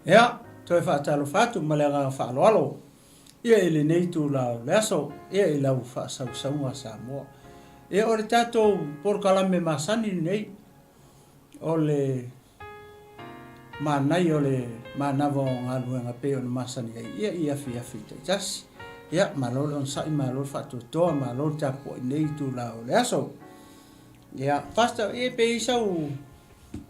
Ia, toe faatalofa atu ma le agaga faaaloalo ia i lenei itula o le aso ia i lau faasausauga Samoa. Ia o le tatou polokalame masani lenei o le manaia o le manava o galuega e pei ona masani ai ia i afiafi taitasi. Ia, malo le onosai, malo le faatoatoa, malo le tapuai i lenei itula o le aso. Ia, Pastor, ia pe i ai sau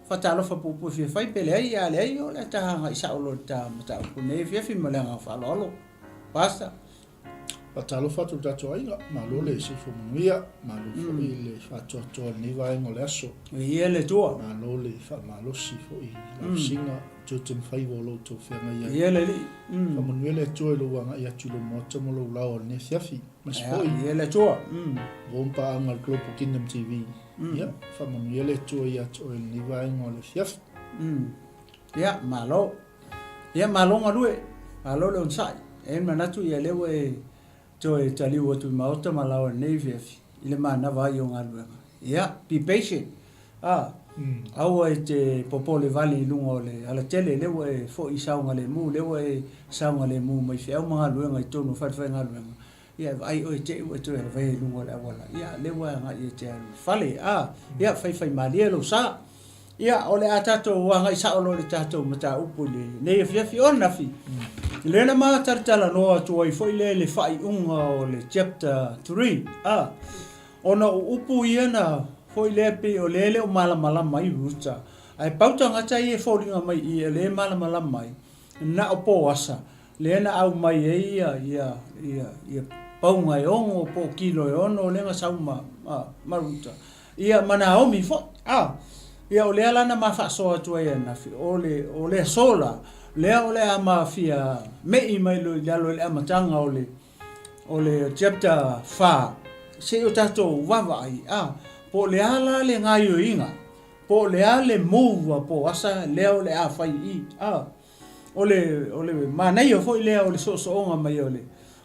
faatalofa puupuu e fia fai pe leai, a leai, o le a ta agai sao loa i le ta mataupu i lenei afiafi ma le agaga faaaloalo. Pastor. Faatalofa atu i le tatou aiga, malo le soifua manuia, malo foi le faatoatoa i lenei vaega o le aso. Viia le Atua. Malo le faamalosi foi i lausiga, tiute ma faiva o lo outou feagai ai. Viia le Alii. Faamanuia le Atua i lou agai atu i lou maota ma lou laoa i lenei afiafi. Aemaise foi. Viia le Atua. Ua ma paaga a le Global Kingdom TV. Ia, faamanuia le Atua ia te oe i lenei vaega o le afiafi. Ia, malo. Ia, malo galue. Malo le onosai. E i ai le manatu ia lea ua e toe taliu atu i maota ma laoa i lenei afiafi i le manava ai o galuega. Ia, be patient. A, aua e te popole vale i luga o le alatele, lea ua e foi i saogalemu, lea ua e saogalemu mai feau ma galuega i totonu o falefaigaluega. Ia, e vaai oe te i ua e toe alavaia i luga o le auala. Ia, lea ua e agai e te alu i le fale. A, ia, faifaimalie lou sa. Ia, o le a tatou agai sao loa i le tatou mataupu i lenei afiafi. O ananafi, lea na ma talatalanoa atu ai foi lea i le faaiuga o le chapter 3. A, ona o upu ia na foi lea pei o lea e le o malamalama ai Ruta. Ae pau tagata ia e foliga mai i i o lea e malamalama ai, na o Poasa, Lea na aumai ai ia, ia, ia, ia pauga e ono po o kilo e ono lea na sau ma, ma, ma Ruta. Ia, ma Naomi foi. A, ia o lea la na ma faasoa atu ai ananafi, o le, o le aso la, lea o le a ma fia me'i mai loa i lalo i le amataga o le, o le chapter 4, se i o tatou vaavaai, a, po o le a la le gaioiga, po o le a le move a Poasa lea o le a fai i i, a. O le, o le manaia foi lea o le soosooga mai o le,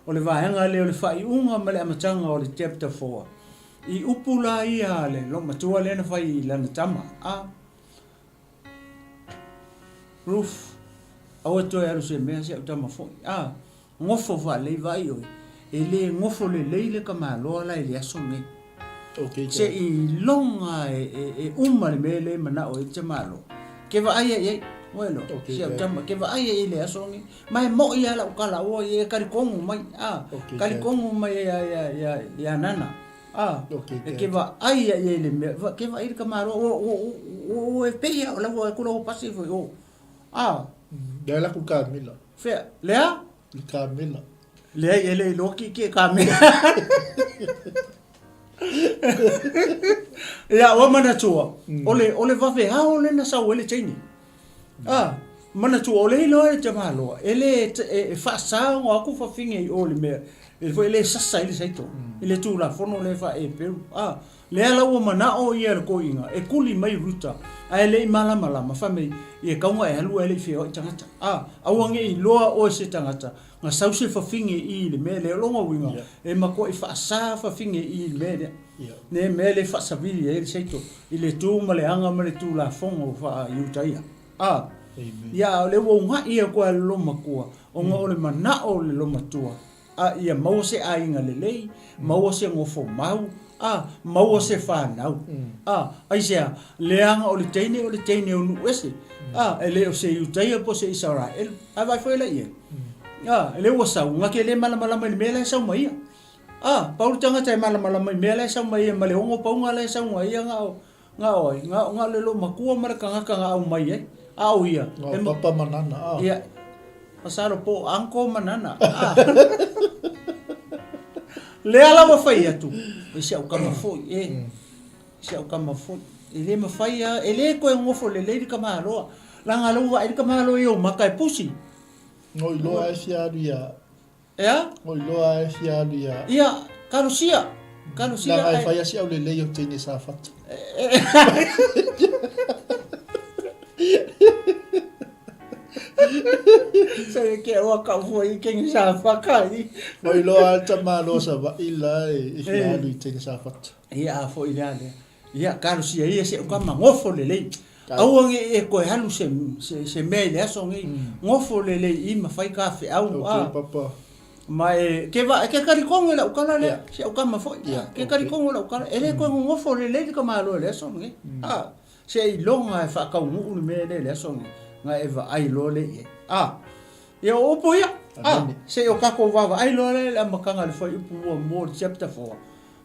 o le vaega lea o le faaiuga ma le amataga o le chapter 4, i upu la ia a le loomatua lea na fai i lana tama, a Ruth, aua e toe alu se mea si au tama foi, a Gofo faalelei vaai oe, e le gofo lelei le tamaloa la i le aso lenei. Okay, Se i loga e, e, e uma le mea lea e manao ai le tamaloa. Ke vaai ai ai, ua iloa, Okay, si au Dad. tama, ke vaai ai i le aso lenei. Ma e moi lava lau tala, ua ia e talitonu mai, a, Okay, Dad. talitonu mai ia, ia, ia, ia Nana. A, Okay, e Dad. ke vaai ai i le mea, ke vaai le tamaloa, ua, ua, ua, ua e pei lava o la ua o atu la ua pasi foi, o, a. Lea la ku kamela. Fea? Lea? Le kamela. Leai, e le iloa kiekie kamela. Ia, ua manatua, o le, o le vaveao lea na sau ai le teine. Ah, manatua, o le iloa e le tamaloa, e le, e, e faasa ona o atu fafine i o i le mea, e foi e le sasa ai le saito, i le Tulafono lea e faa-Eperu. Ah, Lea la ua manao ia le toeaina e tuli mai Ruta, ae le i malamalama, fai mai, Ia e tatau ona e alu ae le i feoai tagata. A, aua ne i iloa oe se tagata, na sau se fafine i i le mea lea. O lona uiga, e matuai faasa fafine i i le mea lea. Le mea lea e faasavili ai le saito i le tu ma le aga ma le Tulafono faa-Iutaia. A, ia, a o lea ua una'i atu lava e le loomatua, ona o le manao o le loomatua, A ia maua se aiga lelei, maua se nofo mau, a maua se fanau. A, aisea? Leaga o le teine o le teine o nuu ese. A, e le o se Iutaia po o se Isaraelu. Ae vaai foi la i ai. A, e le ua sau, na te le malamalama i le mea la e sau mai ia. A, pau le tagata e malamalama i mea la e sau mai ia ma le ono pauga la e sau mai ia na o, Na o ai? Na, na o le loomatua ma le tagata na aumai ai. A o ia. Na o Papa ma Nana, a. Ia. Masalo po o Uncle ma Nana. A. Lea la ua fai atu, e si au tama foi, e. Si au tama foi. E le mafai lava, e le toe nofo lelei le tamaloa. Leaga lea ua vaai le tamaloa i ou maka e pusi. No iloa ai fia alu ia E a? Ua iloa e fia alu ia. Ia, kalosia. Kalosia. Leaga e fai a si aulelei o teine Safata. Se ke oa kau foi i teine Safata i. Ua iloa a tamaloa Savaii la e fia alu i teine Safata. Ia, a foi lea lea. Ia, kalosia ia si au tama, gofo lelei. Aua ne i e toe alu se, se, se mea i le aso nei. Nofo lelei i i ma fai ka feau, a. Okay, papa. Ma e, ke va, ke talitonu i lau tala lea, si au tama foi, a, ke talitonu i lau tala, e le toe nonofo lelei le tamaloa i le aso lenei, a, seiloga e faataunuu le mea lea i le aso lenei, ona e vaai loa lea i ai, a. Ia, o upu ia, a, se i o tatou vaavaai loa lea i le amataga o le fuaiupu muamua o le chapter 4,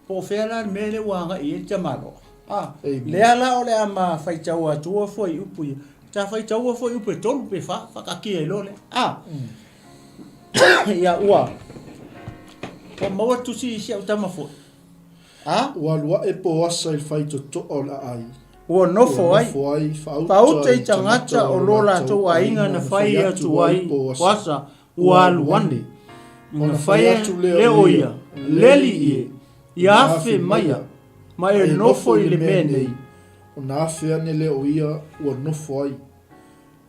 Po o fea la le mea lea ua agai i ai le tamaloa? A, lea la o le a ma faitaua atua fuaiupu ia. Sa faitaua fuaiupu e tolu pe fa, faataatia ai loa lea. A, ia ua, ua maua le tusi i si au tama foi. A? Ua alu ae Poasa i le faitotoa o le aai. Ua nofo ai, faauta i tagata o lo latou aiga na fai atu ai Poasa Ua alu ane, ona fai atu lea o ia, Leli ie, ia afe maia, ma e nofo i le mea nei. Ona afe ane lea o ia ua nofo ai.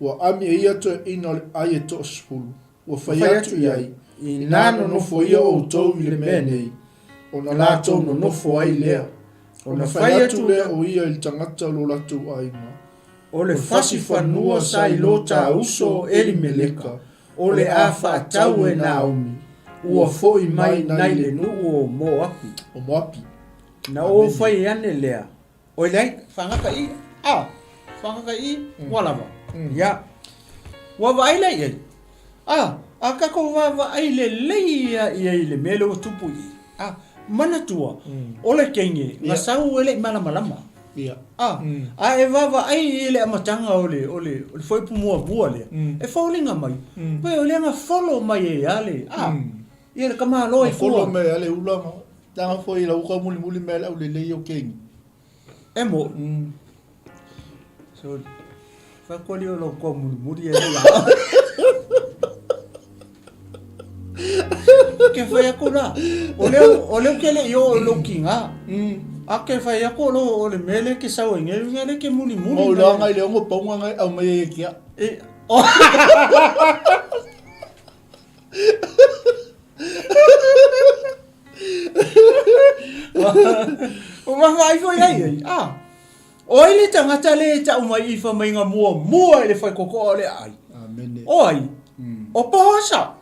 Ua ami e ia toeaina o le ai e toasefulu, ua fai atu i ai, Inā nonofo ia outou i le mea nei, ona latou nonofo ai lea. Ona fai atu lea o ia i le tagata o lo latou aiga, O le fasi fanua sa i lo ta uso Elimeleka, o le a faatau e Naomi, ua foi mai nai le nuu o Moapi. O Moapi. Na ou fai ane lea, Oi leai, fagata i, a, fagata i, ua lava. Ia, ua vaai lea i ai. A, a tatou vaavaai lelei ia i ai i le mea lea ua tupu i i. A, manatua, o le teine, na sau e le i malamalama. Ia. A, a e vaavaai i le amataga o le, o le, o le fuaiupu muamua lea, e foliga mai, pei o lea na follow mai ai lava le, a, ia le tamaloa i tua. Na follow mai lava le ula, leaga foi i lau uka mulimuli mai le aulelei o Kengi. E mo. Sorry. Whakoli o lau koa mulimuli e le la. Ke whai aku la. O leo, o leo ke le i o lou kinga. A ke whai aku o lo o le mele ke sau e ngelu ngele ke mulimuli. Mo la ngai le ongo paunga ngai au mai e kia. E, o. O maha ai foi ai ai. Ah. O ai le tagata lea e tau mai i famaiga muamua i le faikokoa o le aai? Amene. O ai? O Poasa.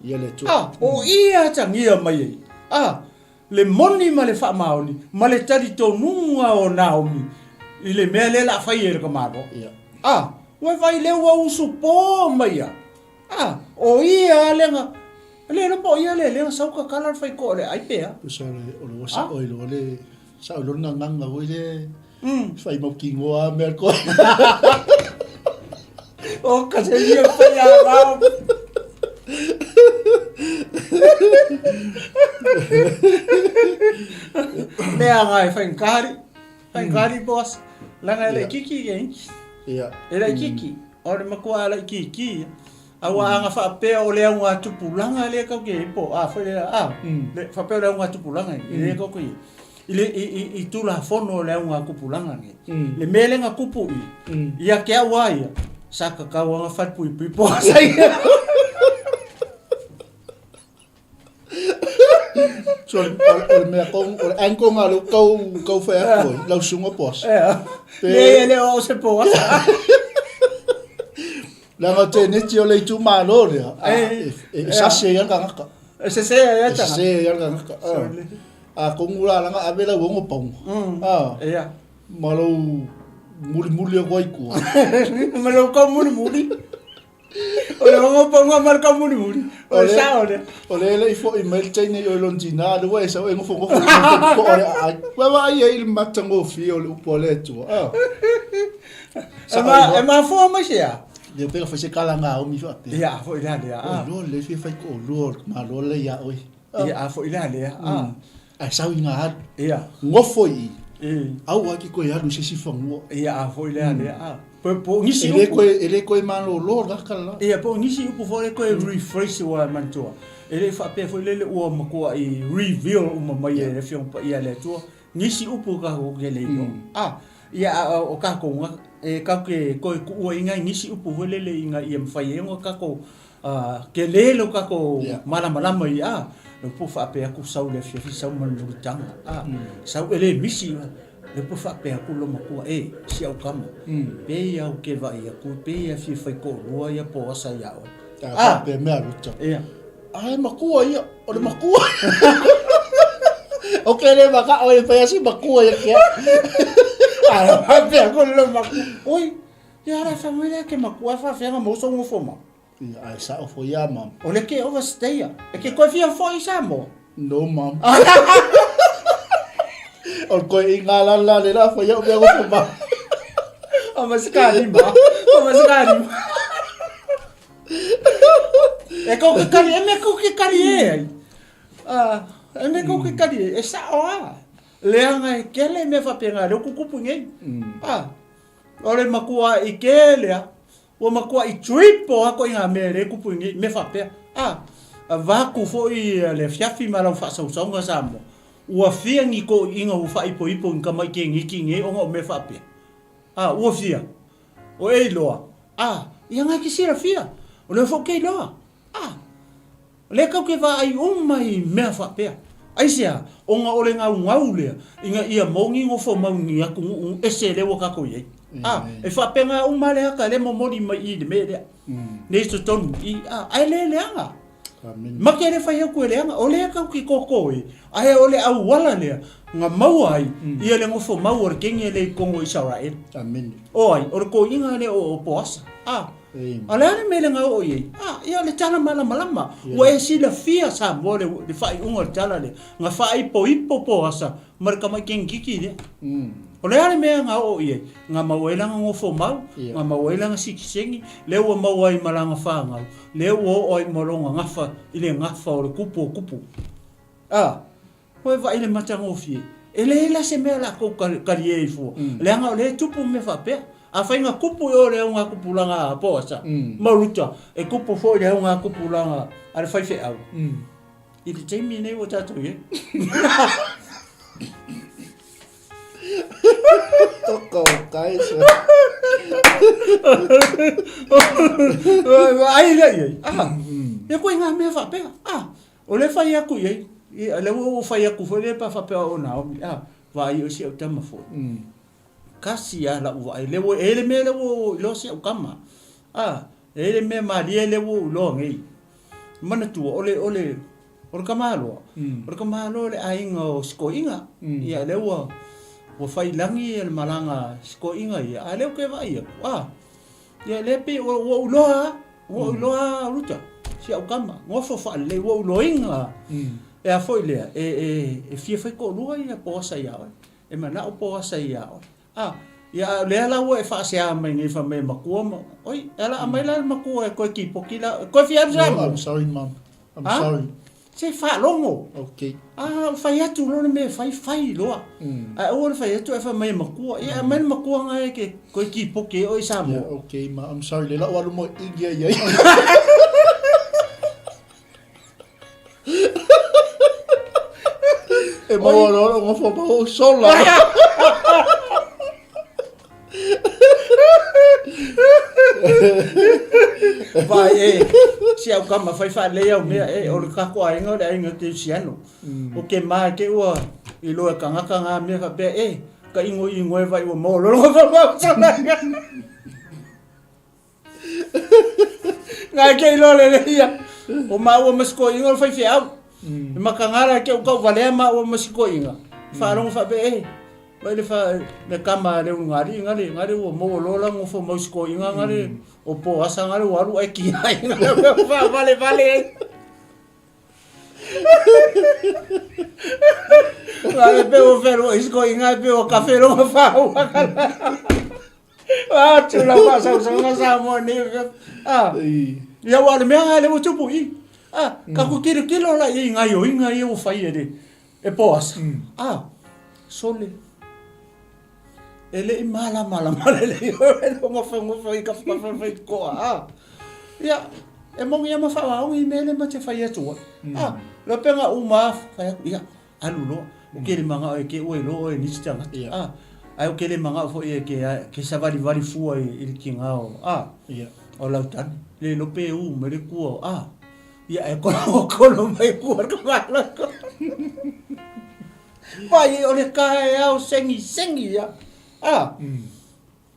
Ia le Atua. A, o ia atagia mai ai. A, le moni ma le faamaoni ma le talitonuga o Naomi i le mea lea la fai e le tamaloa. Ia. A, ua vai lea ua usupo mai ia. A, o ia a lea na, le iloa po o ia lea lea na sau tatala le faikoa o le aai pe a. Tusa o le, o le ua sao ai loa le, sao loa le gagana foi le, fai mautinoa a mea le koe. O ka se ia fai a rao. Mea ngai fai ngari. Fai ngari boss. Langa e le kiki ke inki. Ia. E le kiki. O le matua ala ikiiki ia. Aua a na faapea o le augatupulaga lea tatou te i ai po o a foi lea, a, le, faapea o le augatupulaga lenei, lea tatou te i ai, i le, i, i, i Tulafono o le augatupulaga lenei. Le mea lea na tupu i, ia te au lava ia, sa tatau lava ona falepuipui po o sa ia. So, o le mea kong, o le angle nga leu kau, kau whai atu ai, lau sunga poasa. Ea. Pe- Le, e le o se poasa. Leaga o teneti o le itumalo lea, a, Eh, e, e, e sase ai le tagata. E sese ai E le tagata. sese ai le tagata. A, a kongu la langa ave lau ongo paunga. A, Ia. ma lou mulimuli aku ai kua. Ma lou kau mulimuli. O le ongo paunga ma le kau mulimuli. O le sao lea. O le le i foi mai le teine i oe lona tina, le ua e sau e nofonofo i le po o le aai. Ua vaai ai i le matagofie o le upu a le Atua. Ah. E ma, e mafua mai se a? Leo pe ka fai se kala ngā omi faapea. Ia, a foi lea lea. O loa le fia fai ko lua o le malo le ia oe. Ia, a foi lea lea. Ah. Ae sau i ngā alu. Ia. Ngofo i. I. Aua ki koe alu i se isi fanua. Ia, a foi lea lea. Ah. Po, po nisi E le upu. koe, e le koe malōlō la ka la. Ia, po o nisi upu foi lea koe rephrase ua manatua. E le i faapea foi lele ua matuai reveal uma mai e le Afioga Paia a le Atua nisi upu tatou te le iloa. A, ia, a o tatou na, e tatou te toe tuuaiina i nisi upu foi lele ina ia mafai ai ona tatou tele lo tatou malamalama i a, le upu faapea atu sau i le afiafi sau ma le mulitaga, a, sau e le misi. Lea pua faapea atu lou matua, E, si au tama, pe ia ou te vaai atu, pe ia fia fai toalua ia Poasa ia oe. A faapea mea Ruta. Ia. Ae matua ia, o le matua. O ke le maka o e fai asi matua ia kia. Ae faapea atu lou matua, Oi, ia ala fa mai lea ke matua faafeaga mo sou gofo mau. Ia, ae sao foi ia, mom. O le ke overstay E ke koe fia foi i Samoa? No, mom. O le koe i ngā la la le la foi au mea gofo mau. O ma se kalima. O ma se kalima. E kou ke kari, e me kou ke kari e ai. Ah, e me kou ke kari e, e sao a. Leaga e kele mea faapena lea ua tutupu nei. Ah, o le makua i ke lea, Ua matuai triple lava koe i ngā mea e le kupu i nei mea faapea. A, avatu foi le afiafi ma lau faasausauga Samoa, ua fia ni toeaiina ua faaipoipo i ni tamai keniti nei ona o mea faapea. A, ua fia. O e iloa. A, ia na e te silafia. O lea foi ou te iloa. A. O lea tou te vaai uma i mea faapea. Aisea? Ona o le gaugau lea, ina ia moni nofo mau i ni atunuu ese lea ua tatou i ai. A, e faapena uma le ata lea e momoli mai i i le mea lea. Nei totonu i, a, ae le leaga. Make le fai atu e leaga, o lea tou te toto ai, ae o le auala lea na maua ai ia le nofo mau o le kene lea i totonu o Isaraelu. O ai? O le toeaina lea o Poasa. A. A o le a le mea le na oo i ai? A, ia o le tala malamalama. Ua e silafia Samoa le, le faaiuga o le tala lea. Na faaipoipo Poasa ma le tamai kenekiki lea. O le a le mea na oo i ai? Na maua ai lana nofo mau, na maua ai lana sitiseni, lea ua maua ai ma lana fanau, lea ua oo ai ma lona gafa i le gafa o le kupu o kupu. A. Koe vaai le matagofie, e leai la se mea la kou kalie ai fua, leaga o lea e tupu mea faapea. Afai na tupu i o le augatupulaga a Poasa ma Ruta, e tupu foi le augatupulaga a le faifeau i le taimi lenei ua tatou i ai. Toko kaisa. Vaai lea i ai. Ah, e koe ngā mea faapea. Ah, O le fai atu i ai, ia, lea ua ou fai atu foi lea pe a faapea o Naomi, a, vaai oe si au tama foi. Kasi lava lau vaai, lea ua, e i ai le mea lea ua ou iloa si au tama, a, e i ai le mea malie lea ua ou iloa nei. Manatua, o le, o le, o le tamaloa, o le tamaloa o le aiga o Sikoiga, ia, lea ua, ua fai i lagi le malaga a Sikoiga ia, a o lea ou te vaai atu, a, Ia lea pei ua ou iloa lava, ua ou iloa lava Ruta, si au tama, nofo faalelei, ua ou iloaina lava. E a foi lea, e fia fai toalua ia Poasa ia oe, e manao Poasa ia oe. A, ia a o lea la ua e faasea mai nei fai mai e matua ma, oi, e ala aumai la le matua e toe tipoti la, e toe fia alu Samoa. No, I'm sorry mom, I'm sorry. Se faalogo. Okay. A ua fai atu loa le mea e fai, fai loa. Ae aua le fai atu ae fai mai e matua. Ia aumai le matua na e ke koe kipoki ai oe i Samoa. Yeah, okay ma, I'm sorry, le lau alu mo India iai. E maua loa lou gofo ma ou sola. Vai e, si au kama fai faalelei au mea e, o le kako aiga o le aiga kerisiano. O ke ma ke ua iloa e kagaka nga mea faapea e, ka ingo ingo e vai ua maua loa le gofa ma sola. Ngai ke iloa lelei ia. O maua ma sikoiga o le faifeau. E makagala ke u tauvalea maua ma sikoiga. Faalogo faapea e, vai le fa le kama le ulugalii ngale ngale ua maua loa la gofo mau sikoiga ngale o Poasa ngale ua alu ae kiai ngale faavalevale ai. Ngale pe ua feluai sikoiga pe ua kafe loa faaua kala. Atu la faasausauga Samoa nei. Ah. Ia aua o le mea lena lea ua tupu i i. Ah, ka ku tilotilo la i gaioiga ia ua fai e le e Poasa. Ah, sole. E le i malamalama lelei oe e nofonofo i kafa fai koa. Ah. Ia, e moni lava ma faaoaoga i mea lea ma te fai atu ai. Ah, lopega uma fai atu, ia, Alu loa. O ke le magao e ke ua iloa oe e nisi tagata. A, ae o ke le magao foi e ke, ke savalivali fua i, i le tiga o, a, o lau tane. Le iloa pe u mai le kua o, a, ia ae kolo, kolo mai kua le ka maloko. Vai o le taeao segisegi ia. A,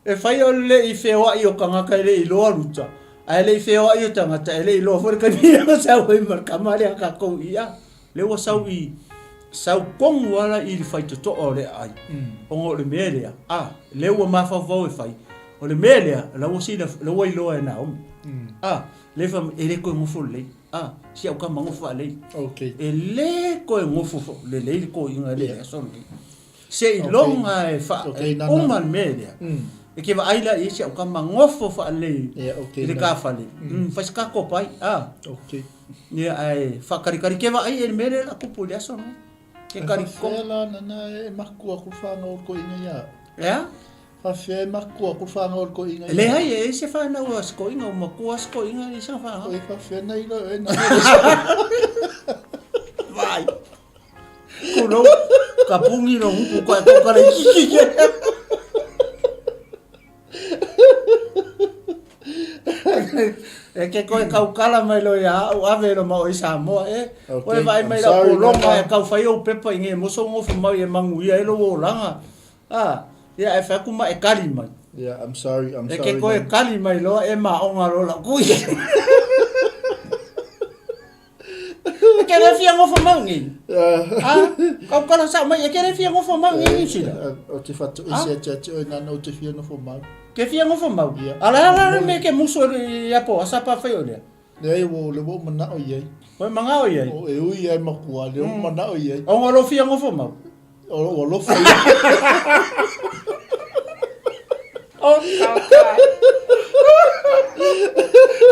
e fai o le le i feoai o tagata e le i iloa Ruta, ae le i feoai o tagata e le i iloa foi le taimi lea na sau ai ma le tama lea a tatou i i. A, lea ua sau i, sau tonu lava la i le faitotoa o le aai, ona o le mea lea, a, lea ua mafaufau e fai, o le mea lea, la ua sila, la ua iloa e Naomi. A, lea fai mai, e le toe nofo lelei. A, si au tama nofo faalelei. Okay. E le toe nofo lelei le toeaina i le aso lenei. Seiloga e faa, Okay, e nana. uma le mea lea. E ke vaai la i ai si au tama nofo faalelei Yeah, okay, i le nana. kafale. Fai se ka kopa ai. A, Okay. ia, ae faakalikali. Ke vaai i le mea lea o le a tupu i le aso lenei. Ke E kali faafefea la nana e makua aku le fanau o le toeaina ia au? E a? Faafefea e makua aku le fanau o le toeaina ia au? Leai, e ai se fanau a se toeaina, ua matua se toeaina e leai sana fanau. E faafefea na iloa e oe nana. Vai. Tulou, ka pungi lo nguku koe kau kare kiki ke. E ke koe kau kala mai lo ia au ave lo ma o i Samoa e. Okay, Oe vaai I'm mai la sorry, polonga Nana. e kau whai au pepa i nge moso ngofo mau e mangu ia e lo olanga. Ah, ia e whai aku ma e kali mai. Yeah, I'm sorry, I'm E sorry. ke koe Nana. kali mai loa e ma onga lo la kui. E ke le fia ngofo mau ngi. Ah, kau kala sa mai e ke le fia ngofo mau ngi New Zealand. O te whatu ese atu atu oe nana o te fia nofo mau. Ke fia ngofo mau. Yeah. Ala ala le me ke muso i apo asa pa whai o lea. Leai ua o le ua ou manao i ai. Ua e manao i ai. O e ui ai makua, le ua manao i ai. O ngā lo fia ngofo mau. O ua alofa i ai. O ka ka.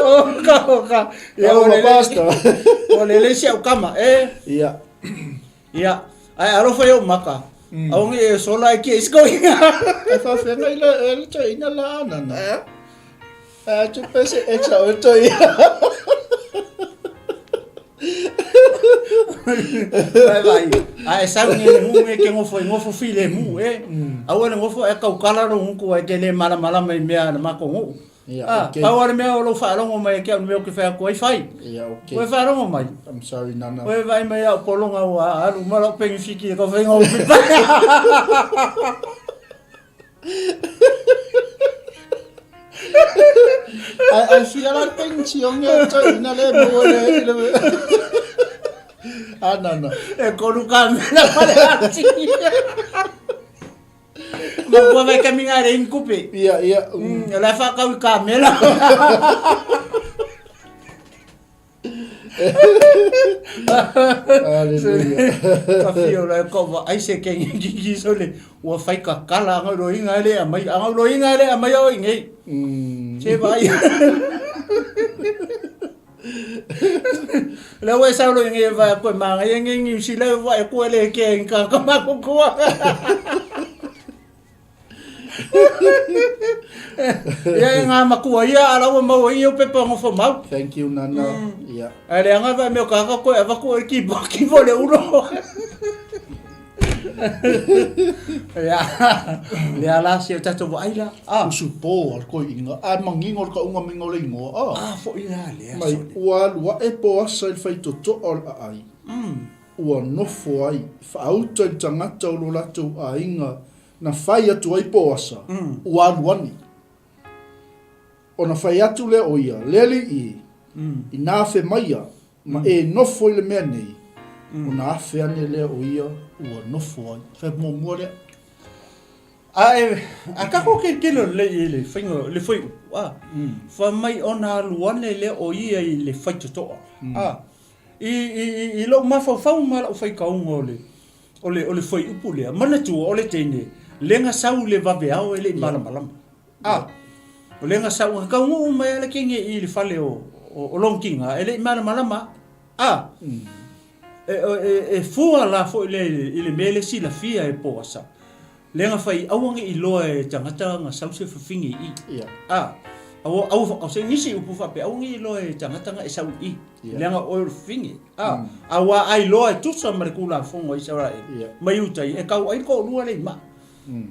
O ka o ka. Ia Alofa o le pastor. O le le si au kama e. Ia. Ia, ae alofa i ou maka, aua ne i e sola ai kia i se koiga. E faafeagai la e le toeaina la Anana. Ae atu pe se ex a oe toeaina. Vai vai. Ae sau nge le ngu nge ke ngofo i ngofo fi le mu e. Aua le ngofo e kaukala lo nguku ai ke le malamalama i mea na mako ngu. Ia, Ah, okay. pau a le mea o lou faalogo mai e ke au le mea ou te fai atu ai fai. Ia, okay. Ua e faalogo mai. I'm sorry, Nana. Ua e vaai mai au pologa ua alu ma lau pengifiki e ka whainga o pipa. Ai fia la pensione e toeaina le maua le le Ah, Nana. E kolu kamera ma le ati. Ma kua vai kaminga re in kupe. Ia, ia. Mm, la fa kau i kamera. Hallelujah. Ka whio la ko wa ai se ke ngi ki so le ua fai ka kala anga ro inga le a mai anga ro inga le a mai o ngi. Se vai. Le ua e sau lo ngi vai ko ma ngi ngi ngi si le vai ko le ke ka ka ma ko ko. Ia e ngā makua ia ala ua maua i o pepa ngofo mau. Thank you Nana. Ia. Ai le anga vai meo kaka koe ava koe ki bo ki bo le ulo. Ia. Le ala si o tatou vaai la. Ah. Usu po al koe inga. A mangingo le ka unga mingo le ingoa. Ah. Ah foi la le Mai ua alu ae Poasa i le faitotoa o le aai. Ua nofo ai, faauta i le tagata o lo latou aiga na fai atu ai Poasa, ua alu ane. Ona fai atu lea o ia, Le alii, inā afe mai ia, ma e nofo i le mea nei, ona afe ane lea o ia ua nofo ai. Fai muamua lea. A e, a kako kilokilo lelei i le faiga, le fuaiupu, a, fai mai ona alu ane lea o ia i le faitotoa, a, i, i, i, i lou mafaufau ma lau faitauga o le, o le, o le fuaiupu lea, manatua o le teine, lega sau le vaveao e le i malamalama. A, o lega sau, a taunuu mai lava le teine i le fale o, o, o lona tina, e le i malamalama. A, e, e, e fua la foi lea i le mea lea silafia e Poasa, Lega fai aua ne i loa e tagata na sau se fafine i i. Ia. A, aua, aua, o se nisi upu faapea, aua ne i loa e tagata na e sau i i. Ia. Leaga oe o le fafine. A, aua ai loa e tusa ma le Tulafono a Isaraelu, Ia. mai uta ia, e kau ai le toalua le i maa.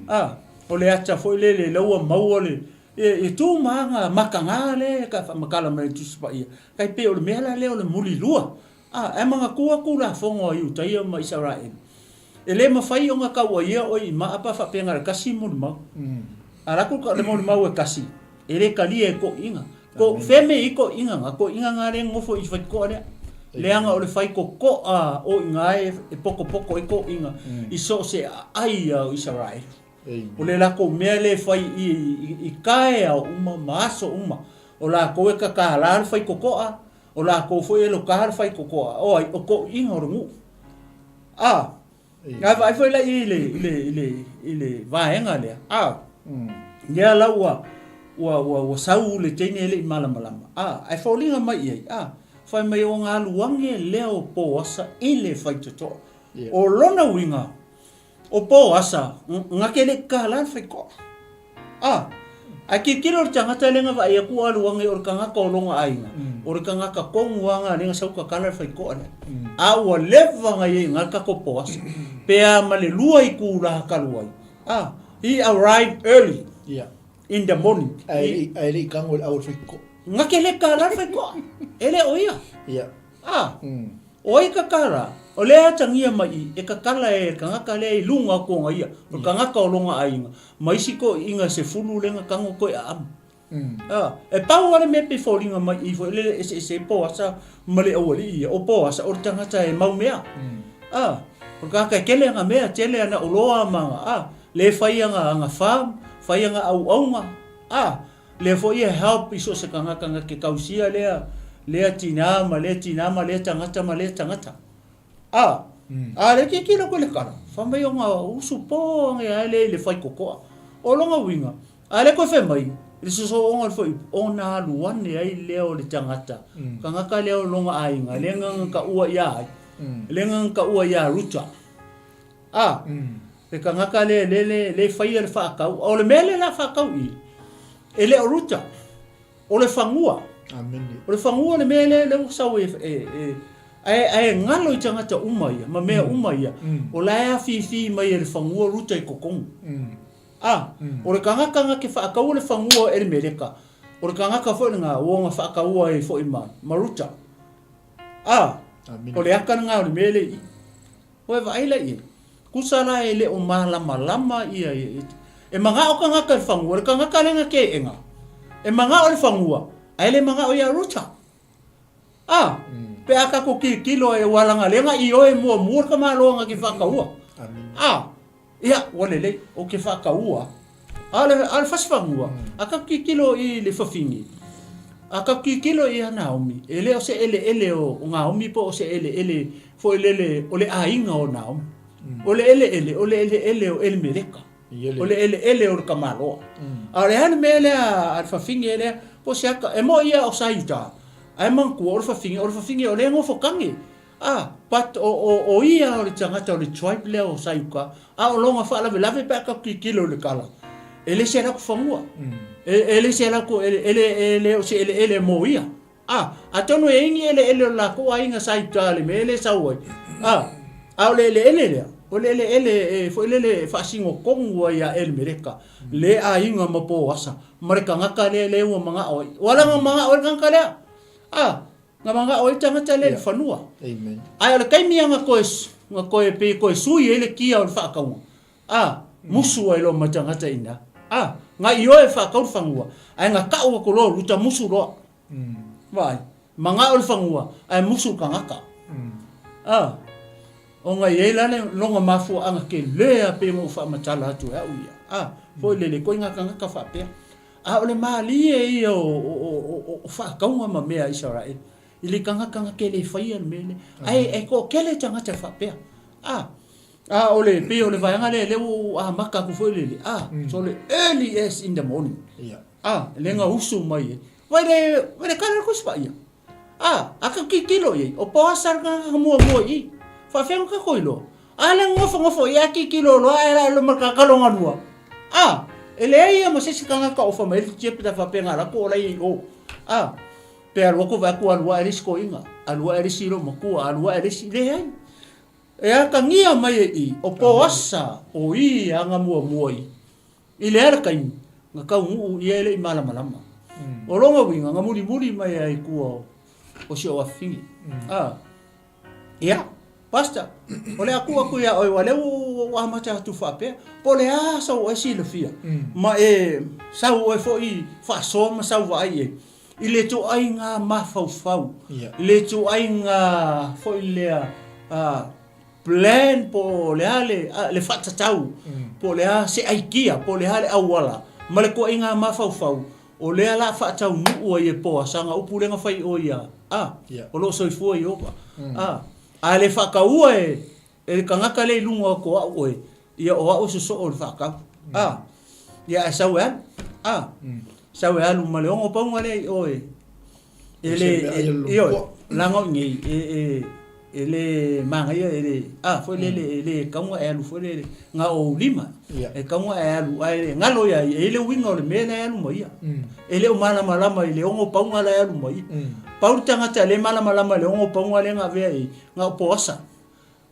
A, o le ata foi lele la ua maua le, e, e tu ma aga makaga le ka faamatala mai le Tusi Paia, tai pei o le mea la lea o le mulilua. A, ae manatua Tulafono a Iutaia ma Isaraelu. E le mafai ona kauaia oe i maa pe a faapea na o le tasi le molimau. A alu atu le molimau e tasi, e le talia e toeaiina. Ko, fea mea i ai toeaiina na? Toeaiina na lea e nonofo i faitotoa lea. Leaga o le faitotoa o i ina e potopoto ai toeaiina i so o se aai a o Isaraelu. O le latou mea lea e fai i taeao uma ma aso uma, o latou e tatala le faitotoa, o latou foi e loka le faitotoa. O ai? O toeaiina o le nuu. A, na vaai foi la i le, i le, i le, i le vaega lea, a, lea la ua, ua, ua, ua sau le teine e le i malamalama, a, ae foliga mai i ai, a, fai mai o galuange lea o Poasa i le faitotoa. O lona uiga, O Poasa, na te le i kala le faitoa. A, ae tilotilo le tagata lea na vaai atu o alu ane o le tagata o lona aiga, o le tagata tonu lava na lea na sau tatala le faitoa lea. A ua leva na i ai i ina le tatou Poasa. Pe a ma le 2 itula talu ai, a, he arrived early in the morning. Ae le i tago i le au o le faitoa. Na te le kala le faitoa. E le o ia. A, O ai kakala? O lea atagia mai i, e kakala e le tagata lea i luga atu ona ia, o le tagata o lona aiga, ma isi toeaiina 10 lea na tago toe aama. A, e pau lava le mea pei foliga mai i foi lele eseese ai Poasa ma le aualii ia, o Poasa o le tagata e mau mea. A, o le tagata e tele ana mea, tele ana oloa ma ana, a, lea e fai ana, ana farm, fai ana auauna, a, Lea foi e help i so o se tagata na te tausia lea lea tina ma lea tina ma lea tagata ma lea tagata. A, a le tilotilo koe i le kala, fai mai ona usu po ane ae lea i le faitotoa. O lona uiga, a le koe fai mai, i le sosooga o le fuaiupu, ona alu ane ai lea o le tagata, tagata lea o lona aiga, lea na taua ia ai, lea na taua ia Ruta. A, le tagata lea le, le, le faia le faatau. O le mea lea la faatau i, e le o Ruta, o le fanua. Amene. O le fanua le mea lea, lea ua sau e, e, e ae, ae galo i tagata uma ia, ma mea uma ia, o la e afifi mai e le fanua Ruta i totonu. A, o le tagata na te faataua le fanua o Elimeleka, o le tagata foi lena ua ona faataua ai foi ma, ma Ruta. A, o le aka lena o le mea lea i i. Ua e vaai la i ai? Tusa la e le o malamalama ia e manao tagata i le fanua, le tagata lea na teena, e manao i le fanua, ae le manao ia Ruta. A, pe a tatou tilotilo e ua laga lea na ioe muamua le tamaloa na te faataua. A, ia, ua lelei, ou te faataua. A o le, a o le fasi fanua, a tatou tilotilo i le fafine, a tatou tilotilo ia Naomi, e le o se eleele o Naomi po o se eleele foi lele o le aiga o Naomi. O le eleele, o le eleele o Elimeleka. O le eleele o le tamaloa. A o le a le mea lea a le fafine lea, po o se aka, e moi ia o sa Iuta, ae manatua o le fafine, o le fafine o lea e nofo tane. A, but o, o, o ia o le tagata o le tribe lea o Saiuka, a o lona faalavelave pe a tatou tilotilo i le tala, e le se latou fanua. E, e le se latou, e, e, le, e le o se eleele mo ia. A, atonu e i ai ni eleele o le latou aiga Saiuka i le mea lea e sau ai. A, a o le eleele lea, o le eleele e foi lele e faasino tonu ai ia Elimeleka, le aiga ma Poasa, ma le tagata lea lea ua manao ai. Ua ala ona manao ai le tagata lea. A, Na manao ai le tagata lea i le fanua. Ae o le taimi lava na toe, na toe, pei e toe sui ai le kia o le faatauga, a, musu ai loa ma le tagata i ina. A, na ioe e faatau le fanua, ae na tau atu loa o Ruta musu loa. Vaai, manao le fanua, ae musu le tagata. A, ona e i ai la le lona mafuaaga tele lava pei ona ou faamatala atu e au ia. A, foi lele, koe ngā tagata faapea. A o le mālie ia o faatauga ma mea a Isaraelu, i le tagata na te le faia le mea lea. Ae e toatele tagata e faapea. A, a o le, pei o le vaega lea, lea ua ou amata atu foi lele, a, so le early as in the morning. A, lea na usu mai ai. Vai le, vai le kala le Tusi Paia. A, a ka tilotilo i ai, o Poasa le tagata muamua i i. Faafefea ona tatou iloa? A le nofonofo i ai a tilotilo loa ae la ma le tagata lona lua. A, e leai ia ma se isi tagata o fai mai le tiapita faapea na alu atu o la e i o. A, pe alu atu vaai atu alu ae le isi toeaina, alu ae le isi loomatua, alu ae le isi, leai. E atagia mai e i, o Poasa o i aga muamua i. I le a le taimi, na taunuu ia e le i malamalama. O lona uiga, na mulimuli mai ai i tua o si ou afafine. A, ia, Pastor, o le a tuu atu ia oe, aua o lea ua ou amata atu faapea, po o le a sou oe silafia, ma e sau oe foi faasoa ma sau vaai i ai, i le ituaiga mafaufau, i le ituaiga foi lea plan po o le a le faatatau, po o le a se aikia, po o le a le auala, ma le ituaiga mafaufau O lea la faataunuu ai e Poasa ga upu lea na fai i o ia a o lo o soifua Ieova a a le faataua e e le tagata lea i luga atu o au oe ia o au e sosoo i le faatau a ia ae sau e alu a sau e alu ma le ono pauga lea i o e E le, ioe, leaga o i inei, e, e, e le manaia, e le, a, foi lele, e le tatau ona e alu foi lele, na o ou lima, e tatau ona e alu, ae galo ia ia, e i ai le uiga o le mea la e alu ma ia. E le o malamalama i le ono pauga la e alu ma ia. Pau le tagata e le malamalama i le ono pauga lea na avea i ai, na o Poasa.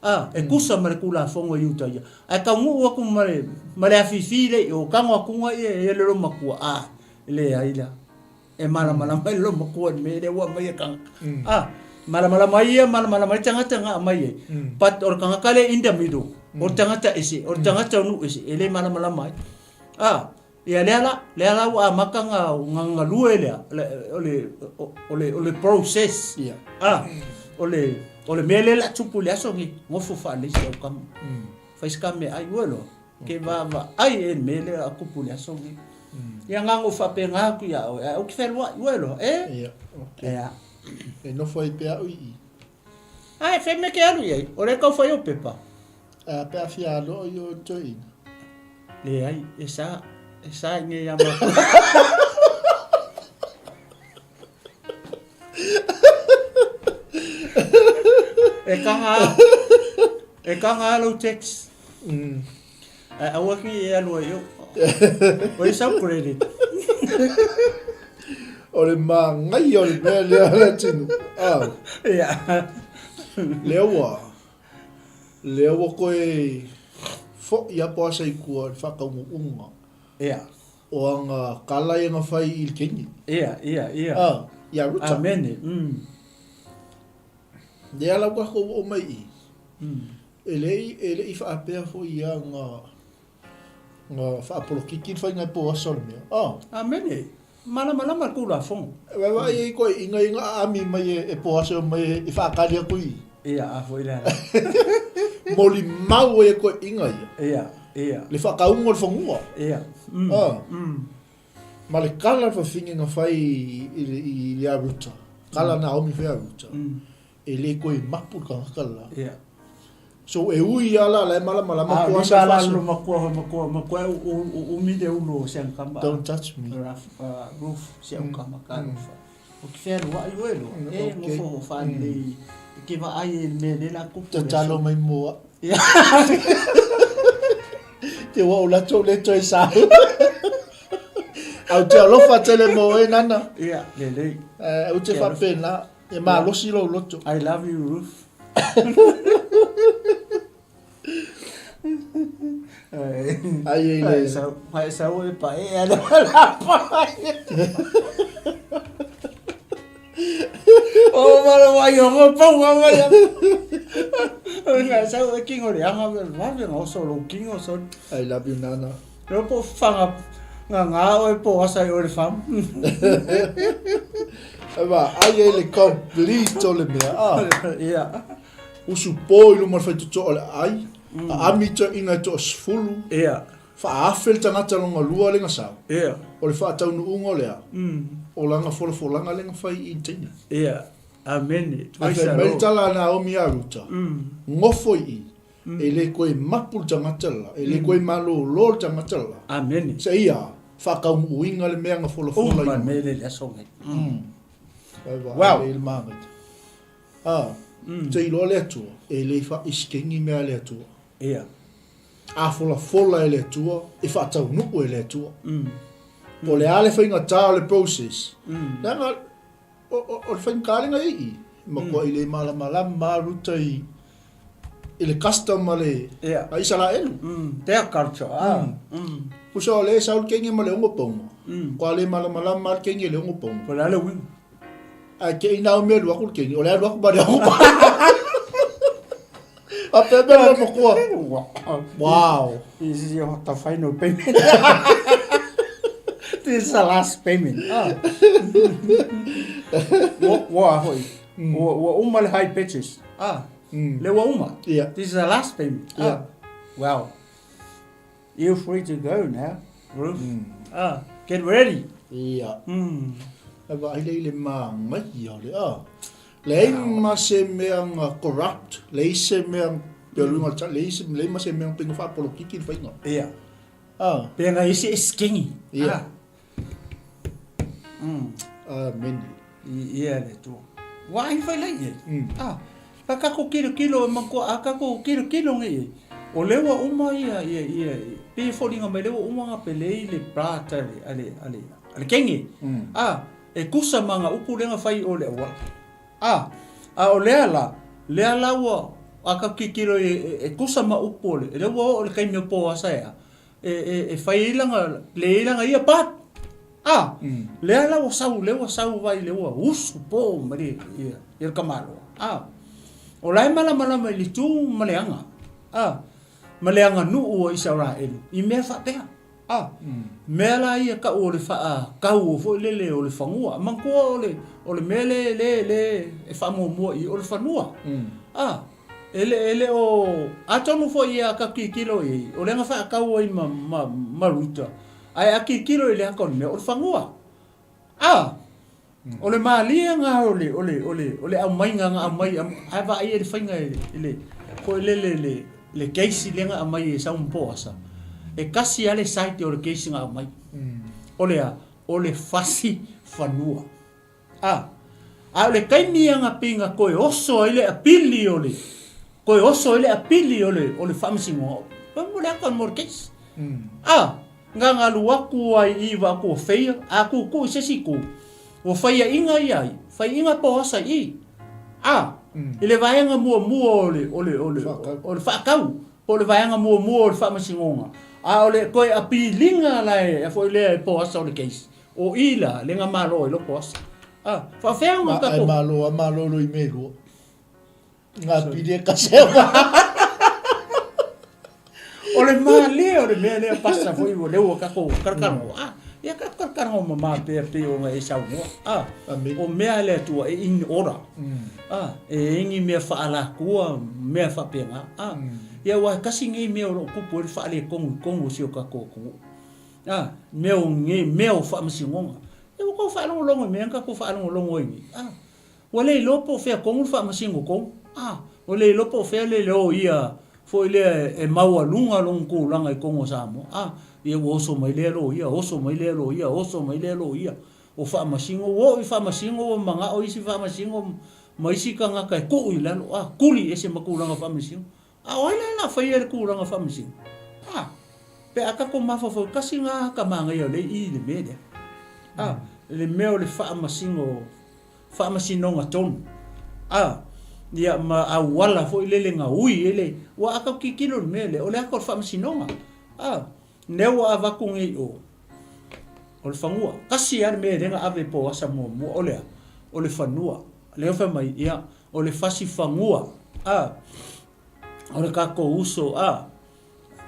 A, e tusa ma le Tulafono i uta ia. Ae taunuu atu ma le, ma le afifi lea i o, tago atu ia e le loomatua, a, e leai la. E malamalama ai le loomatua i le mea lea ua aumai e tagata. A, malamalama ai ia, malamalama ai tagata na aumai ai. But o le tagata lea in the middle, o le tagata ese, o le tagata o nuu ese, e le malamalama ai. A, ia lea la, lea la ua amata na galue lea, o le, o le, o le process. Ia. A, o le, o le mea lea o le a tupu i le aso lenei, nofo faalelei si au tama. Fai se ta meaai, ua iloa, ke vaavaai ea i le mea lea o le a tupu i le aso lenei. Ia na ona ou faapena atu ia oe, ae ou te fealuai, ua iloa, e? Ia, okay. Ia. E nofo ai pea au i i. Ae, fai mea e te alu i ai, o lea e tau fai ou pepa. Ae a pe a fia alu au i o toeaina? Leai, e sa, e sa i nei ia matou. E kanga a, e kanga a lou text. Ae aua ki e alu ai i o. O i sau credit. O le māngaia o le mea lea le tino. Ah. Ia. Lea ua, Lea ua koe foʻi a Poasa i tua i le faataunuuga. Ia. O aga kala ia na fai i le Kenya. Ia, ia, ia. Ah, ia Ruta. Amene. Mm. Lea la ua tatou oo mai i i. E le i, e le i faapea foi ia aga Nga faapolokiki le faiga e Poasa o le mea. Ah. Amene. Malamalama le Tulafono. E vaevae ai koe ina ia aami mai e Poasa e omai e faakali atu i. Ia, a foi le ala. Molimau ai e koe ina ia. Ia, ia. Le faakauga o le fanua. Ia. Mm. Ah. Mm. Ma le kala le fafine na fai i le Ruta. Kala na omi fai a Ruta. Mm. E le koe mapu le tagata la. Ia. So e ui ia la la e malamalama Ah, ko ni asa ba la faso. lo makua ho makua makua u u u mi de ulo se ang kama. Don't touch me. Raf, roof se ang kama ka roof. O ki whea roa i oe loa. Mm, E okay. ngofo ho whāni nei. Ke wa ai e me le la kupu. Tatalo mai moa. Ia. Te wa o latou le toe sa. Au te alofa tele mo e nana. Ia, lelei. Au te whapena. E malosi lou loto. I love you Ruth. Ai ei le. Ai sau e pa e ala la pa. O mara wai o ngo pau wa wai. O nga sau e kingo le anga ve va ve ngo so lo kingo so. I love you nana. Lo po fanga nga nga o e po asa i o le fam. Ai ba, ai e le complete o le mea. Ah. Ia. Usu po i luma o le faitotoa o le ai. A ami toeaiina e toasefulu. Ia. Faaafe le tagata lona lua le na sau. Ia. O le faataunuuga o le a? O lana folafolaga le na fai i Teina. Ia. Amene. A fai mai le tala a Naomi ia Ruta, Nofo i i, e le koe mapu le tagata la, e le koe malōlō le tagata la. Amene. Seia faataunuuina le mea na folafola i Uma mea le le aso nei. Wow. E le māngaita. A, te iloa le Atua, e le faaisikengi mea a le Atua. Ia. A folafola e le Atua, e faataunuu e le Atua. Po o le a le faigata o le process, leaga o le faigata lena i i, matuai le malamalama a Ruta i i le custom a le a Isaraelu. Their culture, ah. Pusa o lea e sau le kenge ma le ono pauma. Kua le malamalama a le kenge i le ono pauma. Po o le a le uiga? Ae te i nā umi alu aku le kenge, o le alu aku ma le ono pauma. A pea mea le matua. Wow. This is your the final payment. This is the last payment. Ah. Ua, ua hoi. Ua, ua uma le high pitches. Ah. Le ua uma. Yeah. This is the last payment. Yeah. Ah. Well, you're free to go now, Ruth. Ah, get ready. Ia. E vaai lea i le māngaia o le a. Leai ma se mea nga corrupt, leai se mea pei o le uiga o le tala, leai se, leai ma se mea pei na faapolokiki le faiga. Ia. A. Pei na isi e skinny. Ia. Ah. Amene. Ia le Atua. Ua ai fai lai ai. Ah, pa kako kilokilo e makoa a kako kilokilo nge i. O lea ua uma ia ia ia pe e foliga mai lea ua uma nga pelei le plat a le a le a le a le kenge. Ah, e kusa ma nga upu lea nga fai o le auala. Ah, a o lea la, lea la ua a ka kikilo e, e, e kusa ma upu o le, lea ua oo le kaimi o Poasa e a, e, e, e fai ai langa, play ai langa ia part. A, lea la ua sau, lea ua sau vai, lea ua usu po ma le, ia, ia le tamaloa. A, o la e malamalama i le tu ma le aga, a, ma le aganuu o Isaraelu i mea faapea. A, mea la ia kau o le faakau foi lele o le fanua. Manatua o le, o le mea le, le, le e faamuamua i o le fanua. A, e le, e le o, atonu foi ia ka tilotilo i ai, o lea na faakau ai ma, ma, ma Ruta, Ae a tilotilo i le aka o le mea, o le fanua. A! O le malie na o le, o le, o le, o le aumaiga na aumai, ae vaai i le faiga i le, i le, foi lele le, le case lea na aumai e sau ma Poasa, e kasi lava le site o le case na aumai. O le a? O le fasi fanua. A, a o le taimi ia na pei na toe oso ai le apili o le, toe oso ai le apili o le, o le faamasinoga, mo le aka mo le case. A, na galu atu ai i va aku o feia, a kukuu i se isi itu, ua faiaʻiga ia ai, faiaʻiga Poasa i i. A, i le vaega muamua o le, o le, o le, o le faatau, po o le vaega muamua o le faamasinoga, a o le toe apiliga la e foi lea e Poasa o le case, O i la, le nga malo ai loko asa. A, faafea ona tatou. Ae malo a malolo i melua. Nga pili e kasi a O le malie o le mea lea pasa foi ua lea ua tatou kalakalagoa. A, ia tatou kalakalagoa mama pea pei ona e saunoa. A, o mea a le Atua e in order. A, e i ai ni mea faalatua, mea faapena. A, ia aua e tasi nei mea o lo o tupu ai le faaletonu i totonu o si o tatou atunuu. A, mea o nei mea o faamasinoga. Ia ua tou faalogologo i mea na tatou faalogologo ai nei. A, ua le iloa po o fea tonu le faamasino tonu. A, ua le iloa po o fea le loia foi lea e maualuga lona tulaga i totonu o Samoa. A, ia ua oso mai lea loia, oso mai lea loia, oso mai lea loia o faamasino. Ua oo i faamasino ua manao isi faamasino ma isi tagata e tuu i lalo, a, tuli ese ma tulaga faamasino. A o ai la la faia le tulaga faamasino? A, pe a tatou mafaufau tasi na ka manaia o lea i le mea lea. A, le mea o le faamasino, faamasinoga tonu. A, ia ma auala foi lele na ui ai le, ua a tatou tilotilo i le mea lea, o le ata o le faamasinoga. A, lea ua avatu nei i o, o le fanua. Tasi lava le mea lea na ave i Poasa muamua, o le a? O le fanua. Lea fai mai, ia, o le fasi fanua, a, o le tatou uso, a,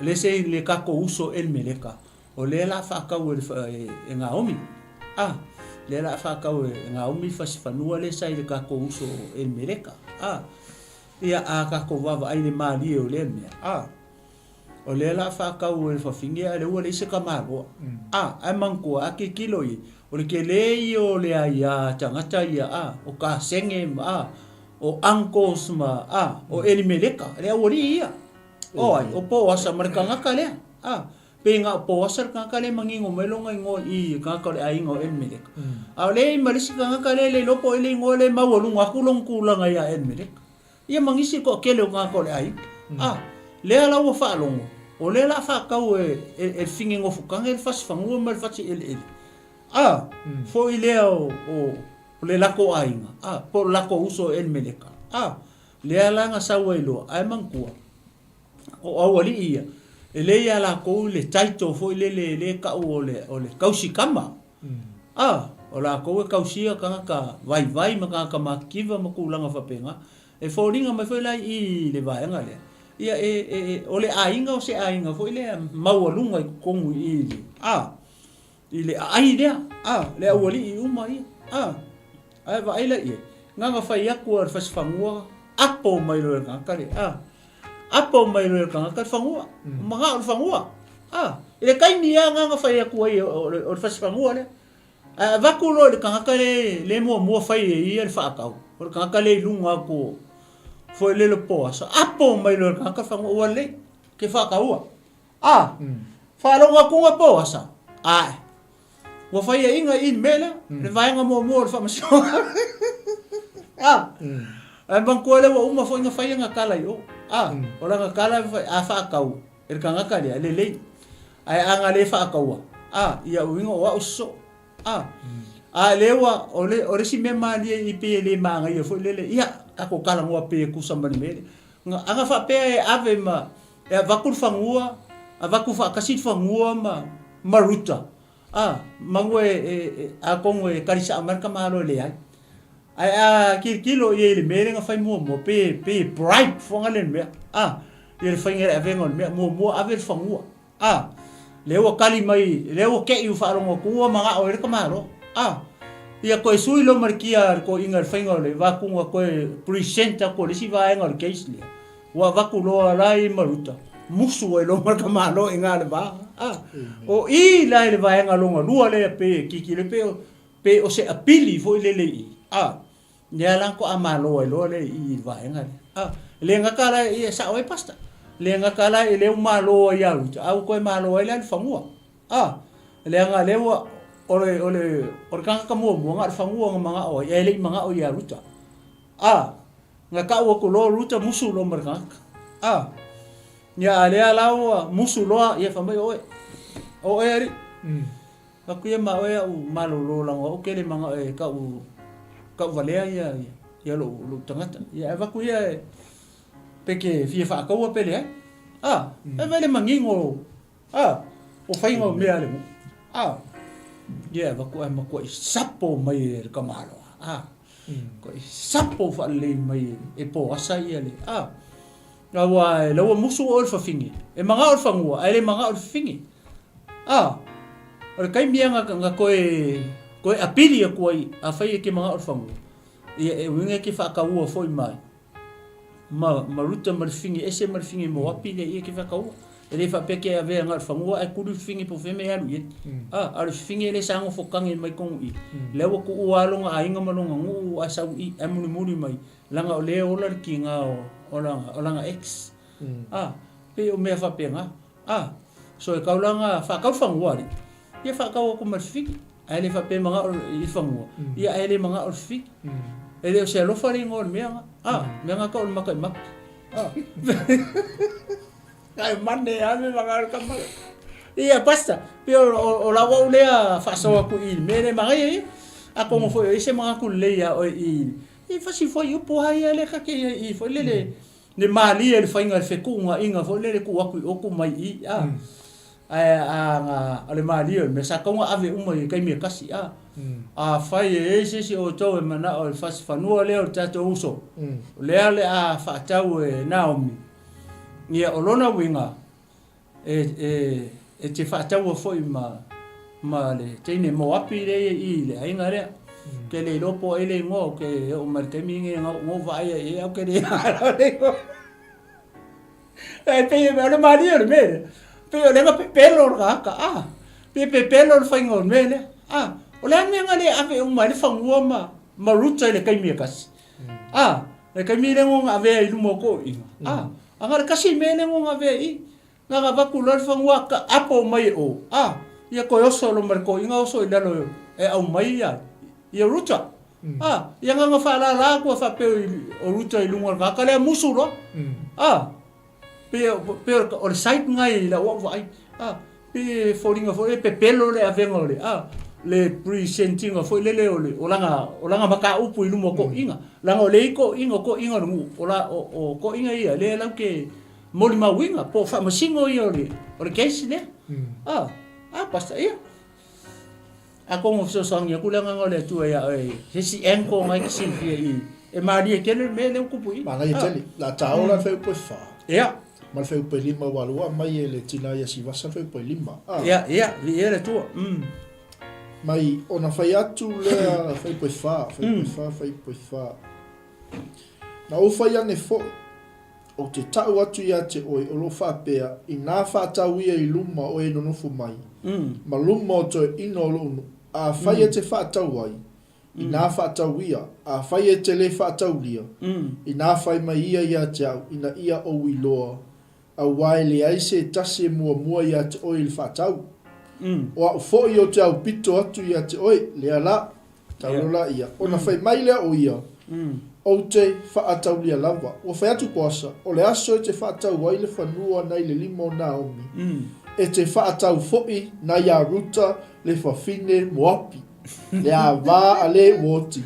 le se le tatou uso Elimeleka, o lea la faatau e, e, e Naomi, a, lea la faatau e Naomi fasi fanua lea sa i le tatou uso Elimeleka, a, ia, a tatou vaavaai i le malie o lea mea, a, O lea la faatau e le fafine a lea ua leai se tamaloa. A, ae manatua, a tilotilo i ai, o le tele ia o le aia tagata ia, a, o kasene ma, a, o uncles ma, a, o Elimeleka, le aualii ia. O ai, o Poasa ma le tagata lea. A, pei na o Poasa le tagata lea e manino mai lona igoa i i, le tagata o le aiga o Elimeleka. A o lea e i ai ma le isi tagata lea e le iloa po o ai le igoa lea e maualuga atu lona tulaga ia Elimeleka. Ia ma nisi toatele o tagata o le aiga. A, lea la ua faalogo, o lea la a faatau e, e, e le fine nofotane le fasi fanua ma le fasi eleele. A, foi lea o, o, o le latou aiga, a, po o le latou uso o Elimeleka. A, lea la na sau ai loa, ae manatua, o aualii ia, e le ia latou le title foi lele le tau o le, o le tausi kama. A, o latou e tausia tagata vaivai ma tagata matitiva ma tulaga faapena. E foliga mai foi la i i le vaega lea. Ia, e, e, e, o le aiga o se aiga foi lea maualuga i totonu i i le, a, i le aai lea, a, le aualii uma ia, a. Ae vaai la i ai, na ona fai atu lava e le fasifanua, apo mai loa e le tagata le, a, apo mai loa e le tagata le fanua, manao le fanua, a. I le taimi lava na ona fai atu ai o le, o le fasifanua lea. Ae avatu loa i le tagata le, le muamua fai e ia le faatau, o le tagata lea i luga atu o, foi lele o Poasa, apo mai loa e le tagata le fanua, ua lelei, ke faataua. A, faalogo atu ga Poasa, ae, ua faiaina i le mea lea, le vaega muamua o le faamasinoga. A, ae manatua lea ua uma foi ona fai ana tala i o. A, o lana tala a faatau, E le tagata lea, e lelei. Ae a na le faataua, a, ia uiga o au sosoo. A, a lea ua, o le, o le isi mea malie i pei e le manaia foi lele, ia, tatou talanoa pei e tusa ma le mea lea. Na, a na faapea e ave ma, e avatu le fanua, avatu faatasi le fanua ma, ma Ruta, a, manu e, e, e, atonu e tali sao mai le tamaloa e leai. Ae a tilotilo i ai i le mea lea na fai muamua, pei, pei e bribe foaga le mea, a, ia le faiga i le avega o le mea, muamua ave le fanua, a, lea ua tali mai, lea ua te i ua faalogo atu ua manao ai le tamaloa, a, ia toe sui loa ma le kia a le toeaina i le faiga o le vakuga toe present atu o le isi vaega o le case lea, ua avatu loa la i Maruta, musu ai loa ma le tamaloa i ina le va, a, o i la i le vaega lona lua lea pei e tilotilo pei o, Pe o se apili foi lele i i, a, lea la faatoa malo ai loa lea i i i le vaega lea. A, e le gata la e sao ai Pastor, le gata la e lea ua malo ai ia Ruta, a ua toe malo ai la le fanua. A, leaga lea ua, o le, o le, o le tagata muamua na o le fanua na manao ai, ae le i manao ia Ruta. A, na tau atu loa Ruta musu loa ma le tagata. A, ia a lea la ua musu loa, ia fai mai o oe, o oe alii. Aku ia ma oe a'u malolo lago a'u ke le mana'o e ka'u ka'u valea ia ia lo'u lo'u tagata ia ae avatu ia e pe ke fia fa'ataua pe leai a e vaai le manino a o faiga o mea a le nu'u a ia e avatu ae matua'i sapo mai e le tamaloa a matua'i sapo fa'alelei mai e Poasa ia le a Aua e laua musu oe le fafine, e manao le fanua, ae le manao le fafine. A, o le taimi ia na, na toe, toe apili atu ai, afai e te manao le fanua, ia e uiga e te faataua foi mai, ma, ma Ruta ma le fafine ese ma le fafine Moapi lea ia e te faataua. E le faapea ke avea na o le fanua ae kuli le fafine po o fea mea e alu i ai. A, a o le fafine lea sa nofo kage mai tonu i, lea ua tuua lava lona aiga ma lona nuu ae sau i, ae mulimuli mai, Leaga o lea e ola le tiga o lana ex. A, pei o mea faapena. A, so e tau la na faatau le fanua alii. Ia faatau atu ma le fifine. Ae le faapea e manao i le fanua, ia ae le manao i le fifine. E le o se alofa le igoa o le mea na. A, mea na tau o le maka i mata. A. Ae mane ave manao le tama. Ia pastor, pei o lau au lea faasoa atu i le mea lea manaia ia. Atonu foi o i ai se manatu lelei ia oe i I fasi foi upu lava ia lea ta te i ai i foi lele le malie le faiga le fetuunaiga foi lele tuu atu i o tuu mai i i a. Ae a na o le malie o le mea sa tatau ona ave uma i le taimi e tasi a. Afai e i ai se isi o outou e manao i le fasi fanua lea o le tatou uso, o lea o le a faatau e Naomi, ia o lona uiga, E te faataua foi ma ma le teine Moapi lea e i i le aiga lea. Ou te le iloa po o ai le igoa, ou te oo mai le taimi lenei na ou vaai ai i ai, ae ou te le iloa le igoa. Ae pei o le malie o le mea lea, pei o lea na pepelo le tagata, a, pei e pepelo le faiga o le mea lea. A, o le a le mea na le ave uma ai le fanua ma ma Ruta i le taimi e tasi? A, le taimi lea na avea i luma o toeaiina, a, A na o le tasi mea lea na avea i i, na ona avatu loa le fanua ka apo mai e o, a, ia toe oso loa ma le toeaina oso i lalo e aumai ia, ia Ruta. A, ia na ona faalala atu a faapea o Ruta i luga o le tagata lea musu loa. A, pei, pei o le site lena i lau au vaai. A, Pei e foliga foi e pepelo le avega o le a le present-ina foi lele o le o lana o lana mataupu i luma o toeaiina. Leaga o lea i toeaiina, o toeaiina o le nuu, o la o o toeaiina ia lea latou te molimauina po o faamasino ia o le o le case lea. A, a pastor ia. Atonu e fesoasoani atu le Agaga o le Atua ia oe i se isi angle na e te silafia i e malie tele le mea lea ua tupu i i. Manaia tele. O le a taola le fuaiupu e fa. Ia. Ma le fuaiupu e 5 aua o lea ua aumai e le tina ia Sivasa le fuaiupu e 5. A. Ia, ia, viia le Atua. Mai ona fai atu lea fuaiupu e 4, fuaiupu e 4, fuaiupu e 4. Na ou fai ane foi, Ou te ta'u atu ia te oe o lo o faapea, inā faatau ia i luma o e nonofo mai, ma luma o toeaina o lo'u nu'u, afai e te faatau ai, inā faatau ia, afai e te lē faataulia, inā fai mai ia ia te a'u, ina ia ou iloa, auā e leai se tasi e muamua ia te oe i le faatau. O a'u fo'i ou te aupito atu ia te oe, lea la, Tau loa ia, ona fai mai lea o ia, Ou te faataulia lava. Ua fai atu Boasa, O le aso e te faatau ai le fanua nai le lima o Naomi, e te faatau foʻi nai a Ruta le fafine Moapi, le avā a le ua oti,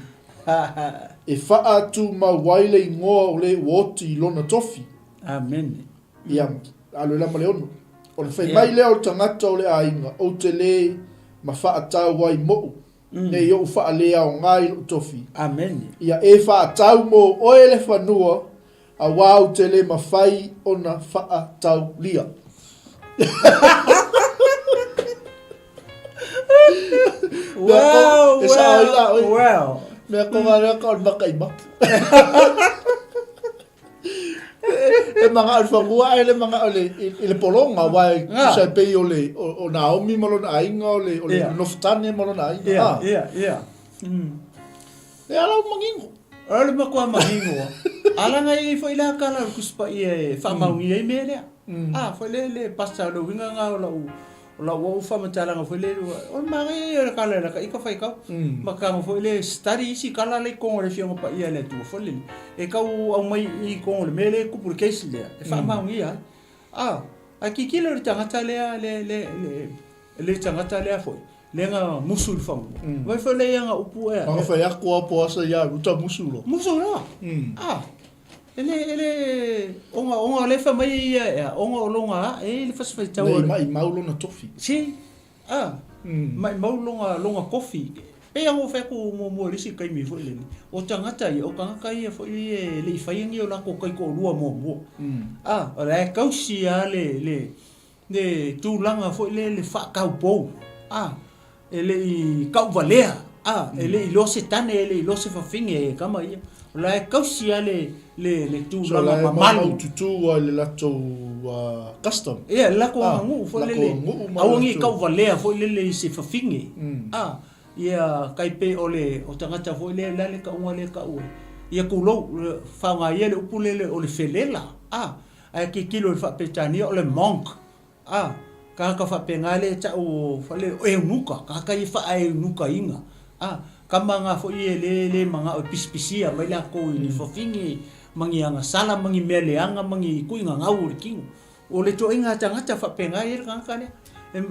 e faatumau ai le igoa o le ua oti i lona tofi. Amene. Ia, alu ai la ma le 6. Ona fai mai lea o le tagata o le aiga, Ou te lē ma faatau ai moʻu. Nei ou faaleaoga i lou tofi. Amene. Ia e faatau mo oe le fanua, auā ou te le mafai ona faataulia. Well, well, well. Mea konga lea ka o le maka i mapu. E manao i le fanua ae le manao i le pologa, aua e tusa e pei o le o Naomi ma lona aiga, o le o le nofotane ma lona aiga. Ia, ia, ia. E ala o manino. O le matua manino. Ala na i foi la kala o le Tusi Paia e faamaonia ai mea lea. A, foi le le pasta o le uiga na o lau O lau ou faamatalaga foi lea, o le manaia ia o le kala e laka ika faitau. Ma tago foi le study isi kala lea i totonu o le Afioga Paia a le Atua foi lele, e tau aumai i totonu o le mea lea e tupu le case lea, e faamaonia ai. A, ae tilotilo i le tagata lea, le, le, le, le tagata lea foi, lea na musu i le fanua. Vaai foi lea i ana upu ea. Ana fai atu a po asa ia Ruta musu loa. Musu loa. A, E le, e le, ona, ona o lea e fai mai ia ea, ona o lona ae i le fasi faitau. Nei maimau lona tofi. Si, a, maimau lona, lona tofi. Pei lava ona ou fai atu muamua i le isi taimi foi lele, o tagata ia, o tagata ia foi e le i faia ni o latou taitoalua muamua. A, o la e tausi lava le, le, le tulaga foi lea le faataupou, a, e le i tauvalea, a, e le i iloa se tane, e le i iloa se fafine e tama ia. O la e tausi lava le, le, le tulaga mamalu. So, la e maumaututu lava i le latou custom. Ia, le latou aganuu foi lele, aua ne i tauvalea foi lele i se fafine, a, ia tai pei o le, o tagata foi lea, o le a le tauga lea e tau ai, ia tulou, faaaoga ia le upu lele o le felela, a. Ae tilotilo i le faa-Peretania o le monk, a, tagata faapena lea e tau o fale o eunuka, tagata ia faaeunukaina, a, tama na foi ia e le manao e pisipisia mai latou i ni fafine ma ni agasala ma ni mea leaga ma ni tuigagau o le tino. O le ituaiga tagata faapena e i ai le tagata lea.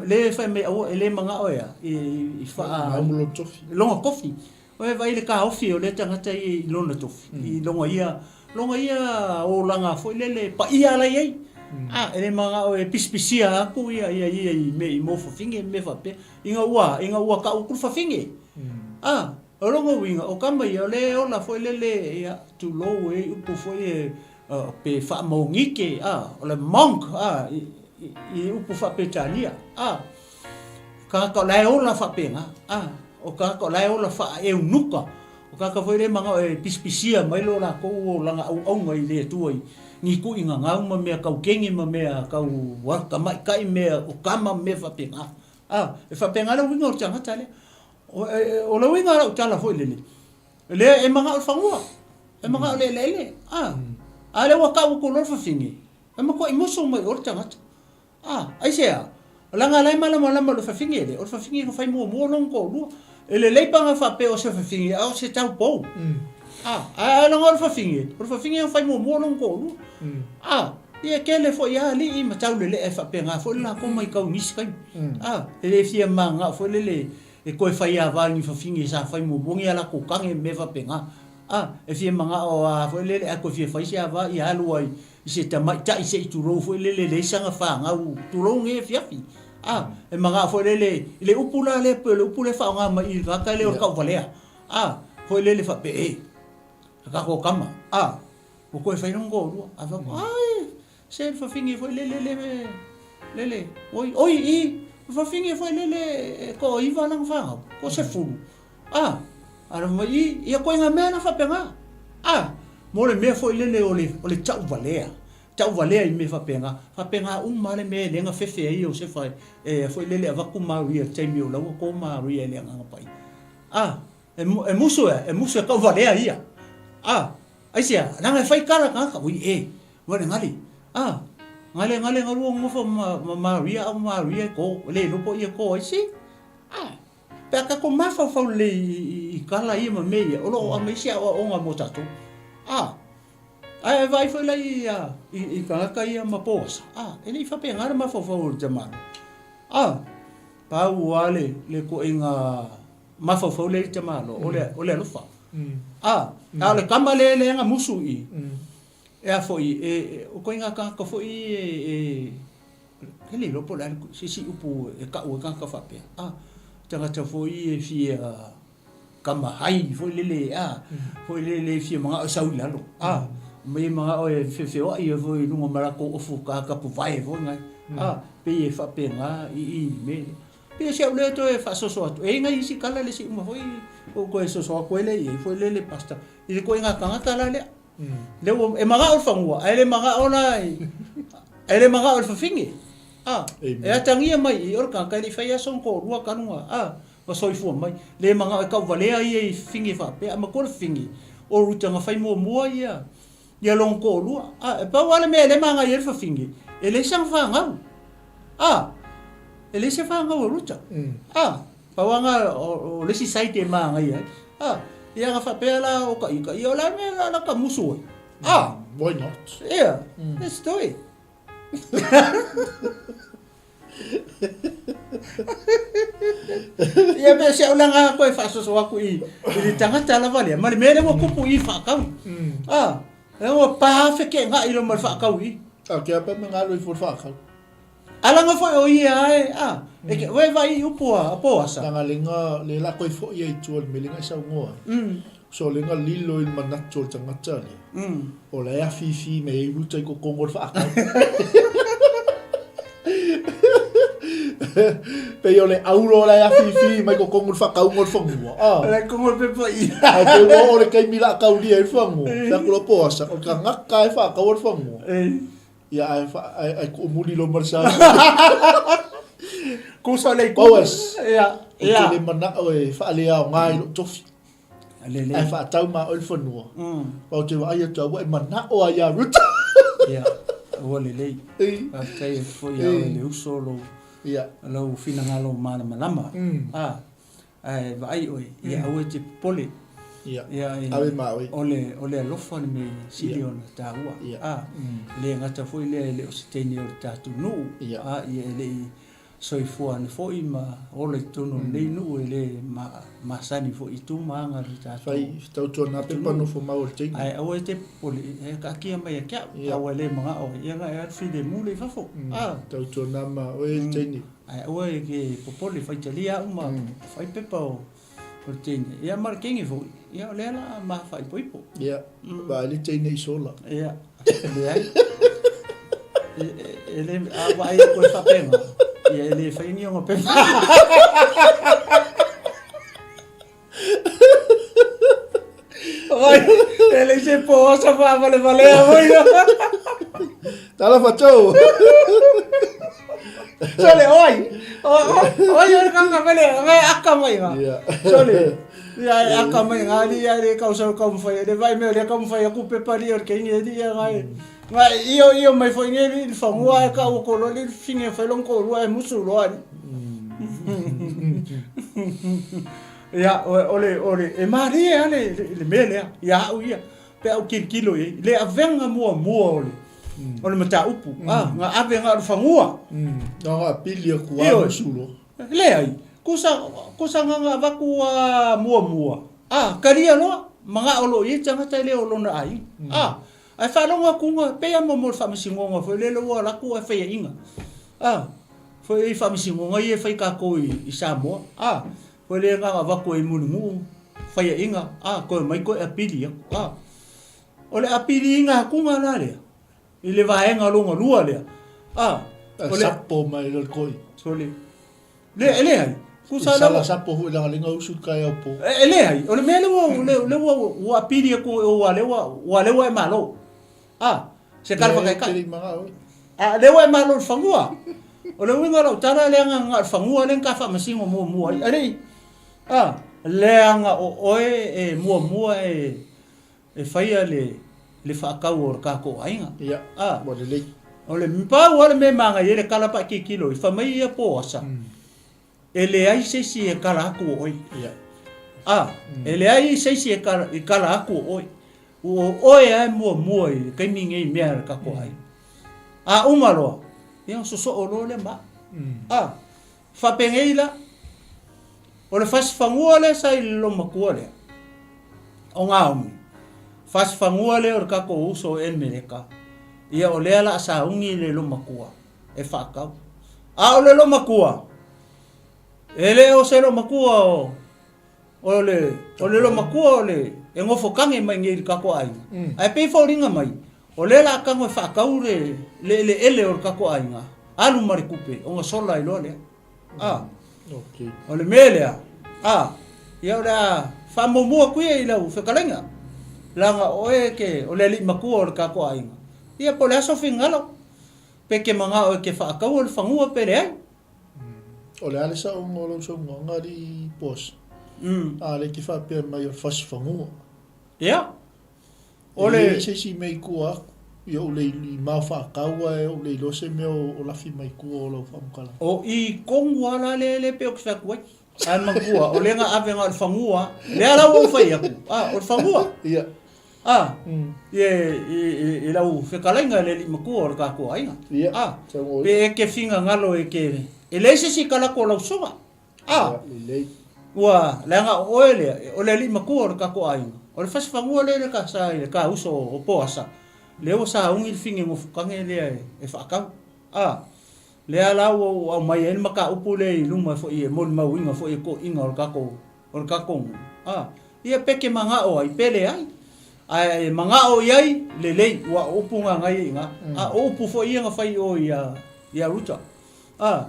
Lea e fai mai aua e le manao e a, i faa. Lona tofi. Ua e vaai i le taofi o lea tagata ia i lona tofi, i lona ia, lona ia olaga foi lele paia la e i ai. A, e le manao e pisipisia atu ia ia ia i mea i mo fafine ma mea faapea, ina ua, ina ua tau atu le fafine. A, o lona uiga, o tama ia, o lea e ola foi lele, ia, tulou e i upu foi e, pe faamaonite, a, o le monk, a, i upu faa-Peretania, a. Tagata o la e ola faapena, a, o tagata o la e ola faaeunuka, o tagata foi lea e manao e pisipisia mai lo latou olaga auauna i le Atua i ni tuiga gau ma mea tau kene ma mea tau tamaitai mea o tama ma mea faapena. A, e faapena le uiga o le tagata lea. O le uiga o lau tala foi lele, lea e manao i le fanua, e manao i le eleele, a, a lea ua tau atu loa le fafine, e matuai musu mai i o le tagata. A, aisea? Leaga la e malamalama i le fafine lea, o le fafine na fai muamua lona toalua. E lelei pe ana faapea o se fafine a o se taupou. A, ae leaga o le fafine, o le fafine na fai muamua lona toalua. A, ia e tele foi lava alii ma taulelea e faapena foi le latou matau i nisi taimi. A, e le fia mananao foi lele e toe fai ava i ni fafine sa fai muamua ni a latou tane ma mea faapena. A, e fia manao lava foi lele a toe fia fai se ava ia alu ai i se tamaitai se i tulou foi lele leai sana fanau tulou nei afiafi a e manao foi lele i le upu la lea pei o le upu lea e faaaoga mai i le tagata lea o le tauvalea a foi lele faapea e le tatou tama a ua toe fai lona toalua ae fai atu ai. Se le fafine foi lele le, lele, oi, oi, i, le fafine foi lele e toaiva lana fanau, toasefulu, a, a le mai, i, ia koiga mea na faapena, a, mo le mea foi lele o le, o le tauvalea, tauvalea i mea faapena, faapena uma lava le mea e le na fefe ai Iosefa e, e foi lele e avatu Maria i le taimi o la ua to Maria i le Agaga Paia. A, e, e musu e, e musu e tauvalea ia. A, aisea, leaga e fai tala tagata, ui e, Ua le gali. A, gale gale galua nofo ma, ma Maria au Maria e ko, le iloa po ia ko ai si. A, pe a tatou mafaufau lelei i, i, i kala ia ma mea ia, o lo o aumai se aoaoga mo tatou. A, ae e vaai foi la i, a, i, i tagata ia ma Poasa, a, e le i faapena le mafaufau o le tamaloa. A, pau lava le, le ituaiga mafaufau lea i le tamaloa, o le, o le alofa. A, a o le tama lea lea na musu i i, E a foi, e, o koiga tagata foi e, e, e le iloa po o le a se isi upu e kau ai tagata faapea, a, tagata foi e fia kamahai foi lele, a, foi lele e fia manao e sau i lalo, a, mai e manao e feofeoai ai foi i luga ma latou ofu katapuvae foi nai, a, pei e faapena i i le mea lea. Pei o si au lea toe faasoso atu, e i ai nai isi tala le isi uma foi ua ou toe soso atu ai lea i ai foi lele Pastor, i le ituaiga tagata la lea. Lea ua, e manao le fanua, ae le manao la i, e le manao i le fafine. A, e atagia mai i o le tagata e le i fai aso na toalua talu na, a, na soifua mai. Le manao e tauvalea ia i fafine faapea, a matua le fafine, o Ruta na fai muamua ia, ia lona toalua. A, e pau lava le mea e le manaia ai le fafine, e leai sana fanau. A, e leai se fanau a Ruta. A, Pau lava lena o le isi side e manaia ai. A, ia na faapea la o ka ika, ia o le a le mea la ta musu ai? A. Why not? Yeah, let's do it. Ia pe se au langa koe faasoso aku i, i le tagata lava lea, ma le mea lea ua tupu i faakau. A, lea ua pa fekeegai loa ma le faakau i. A, ke apa me ngalo i fo le faakau. Alaga foi o ia ae, a, e ke, ue vai i upu a Poasa. Langa lenga, le la koe foi ia i tua le mea lenga e saunoa ai. So lenga lilo i le manatu o le tagata lea, o la e afifi me e uta i kokongo o le faakau. Pei o le aulo o la e afifi mai kokongo o le faakauga o le fanua. Ah. Le kongo le pepa i. Ai pe ua o le kaimi la kaulia i le fanua. Fea kula Poasa, o le tagata e faakau o le fanua. Ia, ae, ae, ae kuumuli lo ma le sa. Kusa le Boas. Ia, ia. Ou te le manao e faaleaoga i lou tofi. Lelei. Ae faatau ma oe le fanua. Ou te vaai atu a ua e manao a ia Ruta. Ia, ua lelei. Faafetai atu foi ia oe le uso lou, Ia. lou finagalo malamalama. A, Ae vaai oe, ia aua e te popole. Ia, ave ma oe. O le, o le alofa le mea sili ona taua. A, e le gata foi lea e le o se teine o le tatou nuu. A, ia e le i soifua ane foi ma ola i totonu o lenei nuu e le masani foi i tu ma aga o le tatou atunuu. Fai tautuana pepa nofo mau o le teine. Ae aua e te popole, e taatia mai ia te au. Aua e le manao ai, ia na e alu filemu lea i fafo. A. Tautuana ma oe le teine. Ae aua e ke popole faitalia au ma fai pepa o le teine. Ia ma le teine foi, ia o lea la ma faaipoipo. Ia, vaai le teine i sola. Ia, leai. E le, a vaai aku e faapena, ia e le fai ni ona pepa. Oi, e le se posa faavalevalea foi. Talofa tou. Sole, oi. Oi, oi, kanga vele, ngai aka mai nga. Sole. Ia e aka mai nga li ia le kau sau kau mfai le vai me le kau mfai aku pepa li o ke ngi li ia ngai. Ngai io io mai foi ngi li fangua e ka o ko lo li finge fai long ko lua e musu lo ali. Ia, o le, o le, e malie lava le, le, le mea lea, ia au ia, pe a ou tilotilo i ai, le avega muamua o le, o le mataupu, a, na ave na o le fanua. Na ona pili aku lava musu loa. Leai, kusa, kusa na ona avatu lava muamua, a, talia loa, manao loa i ai tagata e le o lona aiga, a, ae faalogo atu na, pei lava mo le faamasinoga foi lele ua alu atu ae faiaina, a, foi i faamasinoga ia e fai tatou i Samoa, a, Koe lea na avatu ai Mulinuu, faiaina, a, toe mai toe apili aku, a. O le apiliina atuga la lea, I le vaega lona lua lea. A, o le sapo mai le koi. Sole. Le, e leai. Tusa lea. Sala sapo foi leaga lenga usu kai au po. E leai. O le mea lea ua lea ua ua apili aku ua lea ua ua lea ua e malo. A, se kala whakaikai. A, lea ua e malo le fangua. O le uiga o lau tala leaga na o le fangua lea na ta faamasino muamua ai. Alii, a, leaga o oe e muamua e e faia le le faatau o le tatou aiga. Ia, a, ua lelei. O le pau lava le mea e manaia ai le tala pe a tilotilo i, fai mai ia Poasa, e leai se isi e tala atu o oe. Ia. A, e leai se isi e tala, e tala atu o oe. Ua o oe lava e muamua i le taimi lenei i mea a le tatou aiga. A uma loa, ia ona sosoo loa lea ma au. A, Faapenei la, o le fasifanua lea sa i le loomatua lea, o Naomi, fasifanua lea o le tatou uso o Elimeleka, ia o lea la a sauni le loomatua e faatau. A o le loomatua, e le o se loomatua o, o le, o le loomatua o le, e nofo tage mai nei i le tatou aiga, ae pei e foliga mai, O lea la tago e faatau le le eleele o le tatou aiga, alu ma le tupe ona sola ai loa lea. A. Okay. O le mea lea, a, ia o le a faamuamua atu ia i lau fetalaiga, leaga o oe e te, o le alii matua o le tatou aiga. Ia po o le a sou finagalo, pe e te manao e te faataua le fanua pe leai. O le a le saoga o lau saunoaga alii Boss? A lea e te faapea mai o le fasi fanua. Ia. O le. E leai se isi mea i tua atu, i ou le i mao faatau ae ou le iloa se mea o lafi mai tua o lau faamatalaga. O i tonu lava la lea lea pei ou te fai atu ai. Ae manatua, o lea na ave na o le fanua lava. Lea la ua ou fai atu, a, o le fanua. Ia. A, i, i, i lau fetalaiga i le alii matua o le tatou aiga. Ia. A, pe e te finagalo e te, e leai se isi tala atu o lau soga. A, ua leaga o oe lea, o le alii matua o le tatou aiga, o le fasifanua lea le ka sa i le ka uso o Poasa, lea ua sauni le fine gofutage lea e faatau. A, lea la ua ou aumai ai le mataupu lea i luma foi e molimauina foi e toeaiina o le tatou, o le tatou nuu. A, ia pe te manao ai, pe leai. Ae manao i ai, lelei, ua o upu na na ia i ina. A, o upu foi ia na fai i o ia Ruta. A,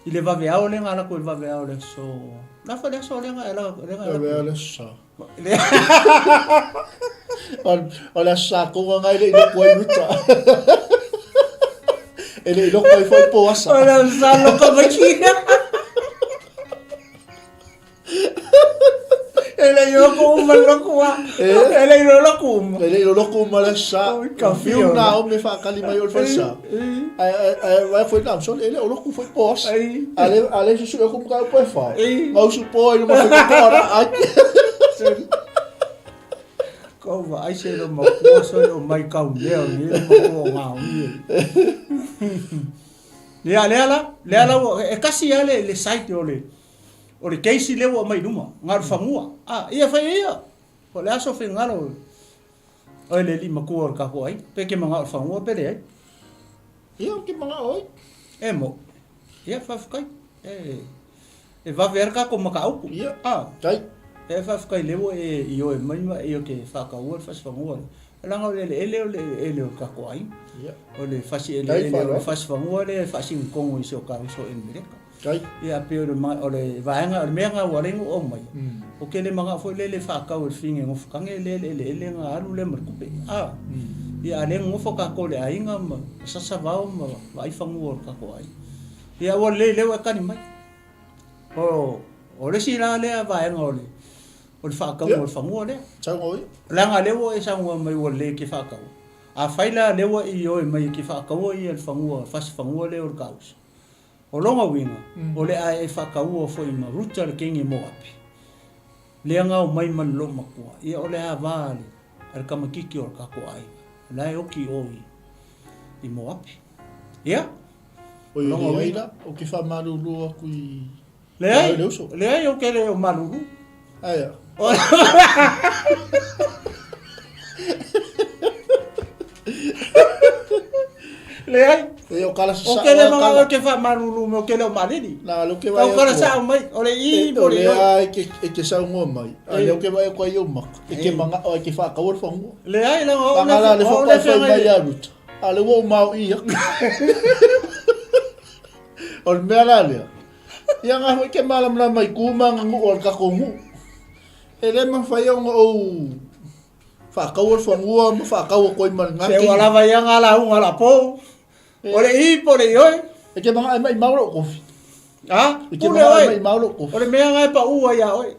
i le vaveao lea na alu atu i le vaveao o le aso, le a foi le aso lea na e alu lea na e alu atu? Le aso Sa. O le aso Sa tonu lena e le i loko ai Ruta. E le i loko ai foi Poasa. O le aso Sa loko mai kina. E le i loko uma le loko a. E le i loko uma. E le i loko uma le sa. Ka fiu na o me whakali mai o le whalsa. Ai ai vai foi na so e le o loko foi pos. Ale ale susu e kumu ka po e whao. Ngau su po ai no ma ko ora ai. Ko va ai se lo ma ko so lo mai kau leo ni lo ma ko ngā ui. Lea lea la, lea la e kasi ale le site o le O le case lea ua aumai i luma, na o le fanua. A, ia fai e ia. Po o le a sou finagalo oe le alii matua o le tatou aiga, pe e te manao i le fanua pe leai. Ia, ou te manao ai. E mo. Ia, faafetai. E, e vave ai le tatou mataupu. Ia, a. Tai. E faafetai lea ua e ioe mai ma e te faataua le fasi fanua lea. Leaga o le eleele o le eleele o le tatou aiga. Ia. O le fasi eleele o le fasi fanua lea e faasinitonu i si o ta uso i Amerika. Tai. Ia pei o le o le vaega o le mea na ua ala ai ona ou aumaia, ou te le manao foi lele e faatau e le fine gofotage lea le eleele na alu lea ma le tupe. A, ia a lea nonofo tatou i le aiga ma sasa vao ma vaai fanua o le tatou aiga. Ia ua lelei lea ua e tali mai. O o le isi la lea vaega o le o le faatauga o le fanua lea. Saunoa ia. Leaga lea ua e saunoa mai ua lelei e te faatau. Afai la lea ua e ioe mai e te faataua ia le fanua, fasi fanua lea o le kausa. O lona uiga, o le a e faataua foi ma Ruta le teine Moapi, lea na omai ma le loomatua, ia o le ava a le, a le kamakiki o le tatou aiga, o la e oki o i, i Moapi. Ia, o lona uiga. Ou te faamalulu atu i Leai, leai ou te le o malulu. Aia. Leai. E o kala sa. O ke le mga o ke fa malulu me o ke le o malili. Na lo ke vai. O kala sa mai o le i po le. O le e ke sa ngo mai. A le o ke vai ko ai o mak. E ke manga o ke fa ka o fa ngo. Leai la o le le fa fa mai ya ruta. A o lea ua ou maoʻi atu. O le mea la lea, ia nga foi ke malamalama i tu ma aganuu a le tatou nuu. E le mafai ona ou faataua le fanua ma faatau atu ai ma lena Se ua lava ia nga lauga a lapo. O le i po o le ioe. E te manaʻo e maʻimau lou kofi. A, E te pule manaʻo e oe. maʻimau lou kofi. O le mea nga e paʻu ai iā oe.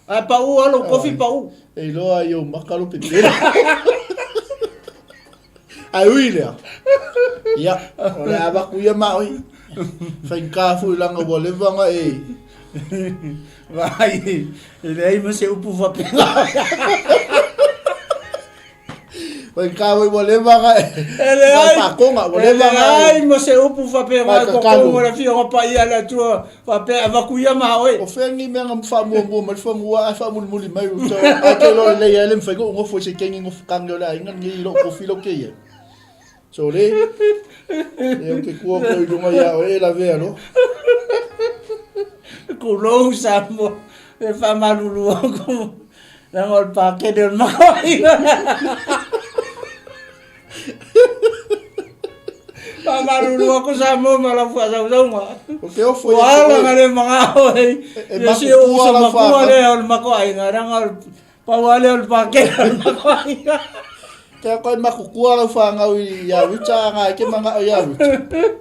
A e paʻu lava lou kofi paʻu. E iloa ai i ou maka lou pepela. Ae ui lea, ia, o le a avatu ia maʻoi. Faigata foi leaga ua leva ona e. Vaai, e leai ma se upu faapena. Faigata foi ua leva ona e. E leai, Faatoga, ua e leva ona e. leai ma se upu faapena Vai i totonu kakalo. o le Afioga Paia a le Atua faapea e avatu ia ma oe. O fea ni mea na faamuamua mai le fanua ae faamulimuli mai uta. Ae te iloa lelei ai le mafai ona ou nofo i se kegi nofo kage o le aiga lenei i lou kofi lea ou te i ai. Sole, e ou te tua koe i luga ia oe e lavea loa. Tulou Samoa, e faamalulu atu, leaga o le pakele o le makoaiga. Faamalulu atu Samoa ma lau faasausauga. Ou te ofo Ua ia te ala oe. na le magao ai. E Ia si ou makutua uso lau makua whānau. lea o le makoaiga, leaga o le pau lava lea o le pakele o le makoaiga. Kia koe makutua lau whānau i a Ruta, anga e ke mangao ia Ruta.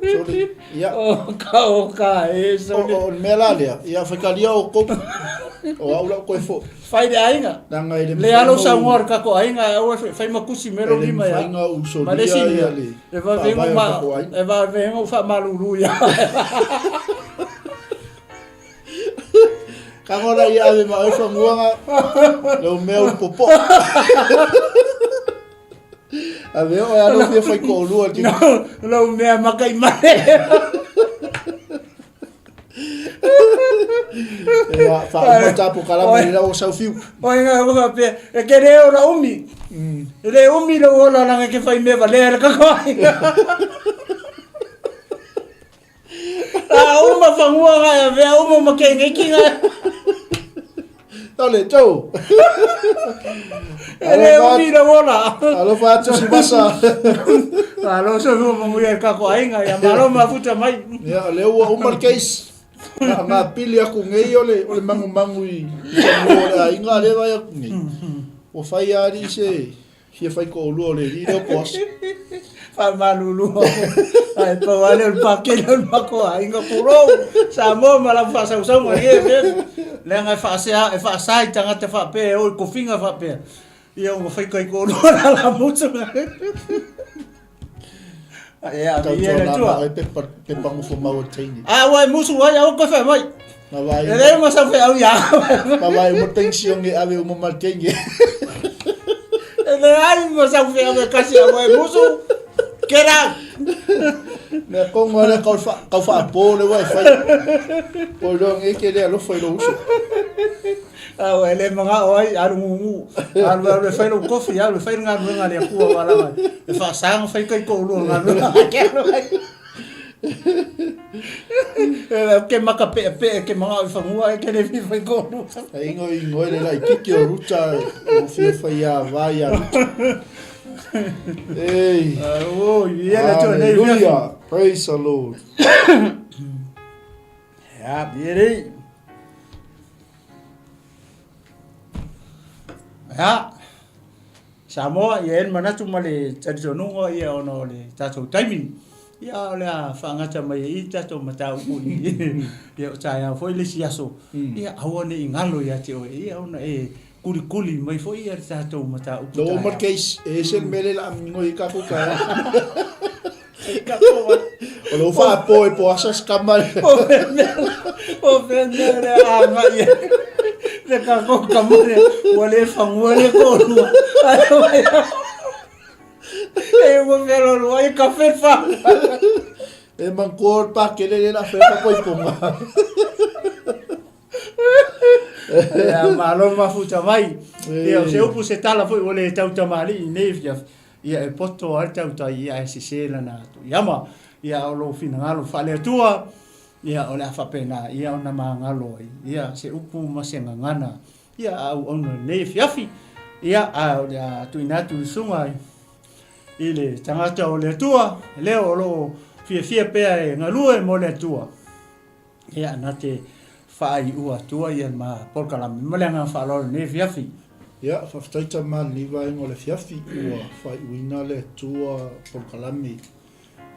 Sorry. Ia. O ka, o ka, e O, sorry. o, o le mea la lea, ia whaikalia o kou. O au lau koe fo. Fai le aiga. Leaga e le Le alo mafai saunoa o le tatou aiga e aua e fai ma tusi me E lou le lima ia. mafai ona ou Ma le isi solia mea, ia le e vave faavae o le ma, tatou aiga. e vave ona ou faamalulu ia. Kago la ia ave ma oe fanua nga lou mea u popoʻo. Ave oe alo fia fai toʻolua te. No, lou mea maka i male. Ia, faauma tapo kalama i lau sau fiu. Oi nga ko faapea, e ke le ola umi. E le umi lou ola leaga e ke fai mea valea le tatou aiga. A uma fanua nga e avea uma ma kengeki nga. Tole, tau. E le umi lou ola. Alofa atu si masa. Malo soifua manuia i le tatou aiga, ia malo mafuta mai. Ia, o lea ua uma le case. Na, na pili aku nei o le, o le mangumangu i fanua o le aiga lea vai aku nei. Ua fai lava alii se fia fai toʻolua o le alii lea o Poasa. Faamalulu atu, ae pau lava lea o le pakele o le matou aiga, tulou Samoa ma lau faasausauga i lenei afiafi. Leaga e faasea, e faasa i tagata faapea e o i tofiga faapea. Ia ua fai taitoalua la la mutu. Ia, Tau ia le tōna tua. ma oe pepa, pepa ngofo mau o teine. A ua e musu ai, aua koe whai mai. Ma vai E le ma sau wheau ia. Ma vai uma pension e ave uma mal teine. E le ai ma sau wheau e kasi a ua e musu. Get out! Mea kongo ale kau wha, kau whaapo le ua e whai. Po i loa nge ke le alofa i lo uso. Au e le manao ai, alu gugu, alu alu e fai lou kofi, alu e fai le galuega a le Atua aua lava e faasa ona fai taitoalua galuega a ke alu ai. Ou te maka peʻepeʻe ke manao i fanua e ke le fia fai toalua. E ingo ingo e le laititi o Ruta o fia fai a vai a Ruta. Ei. Oh, ia le Atua nei. Hallelujah. Praise the Lord. Ia, ia rei. Ia, Samoa, ia e le manatu ma le talitonuga ia ona o le tatou taimi. Ia, o le a faagata mai ai i le tatou mataupu i, ia o taeao foi le isi aso. Ia, aua ne i galo ia te oe, ia ona e kulikuli mai foi ia le tatou mataupu Lou taeao. uma le case, e ese le mea lea o le a migoi ai tatou taeao. O lou faapo e po asa se kama le. O fea mea le agai ai le tatou kama lea, ua le fagua le toalua. E ua fealualuai e kafe le fanau. E manatua o le pakele lea o le a fai ai faapaipoga. Ia, malo mafuta mai. Ia, o se upu se tala foi ua le tautamalii i nei afiafi. Ia e poto lava le tautai ia ae sese lana atu iama. Ia o lou finagalo faale-Atua, ia o le a faapena ia ona magalo ai ia se upu ma se gagana ia a auauna i lenei afiafi. Ia, a o le a tuuina atu i le susuga i le tagata o le Atua, lea o lo o fiafia pea e galue mo le Atua. Ia, na te faaiua atua ia ma polokalame ma le agaga faaaloalo i lenei afiafi. Ia, faafetai tama i lenei vaega o le afiafi ua faaiuina le Atua polokalame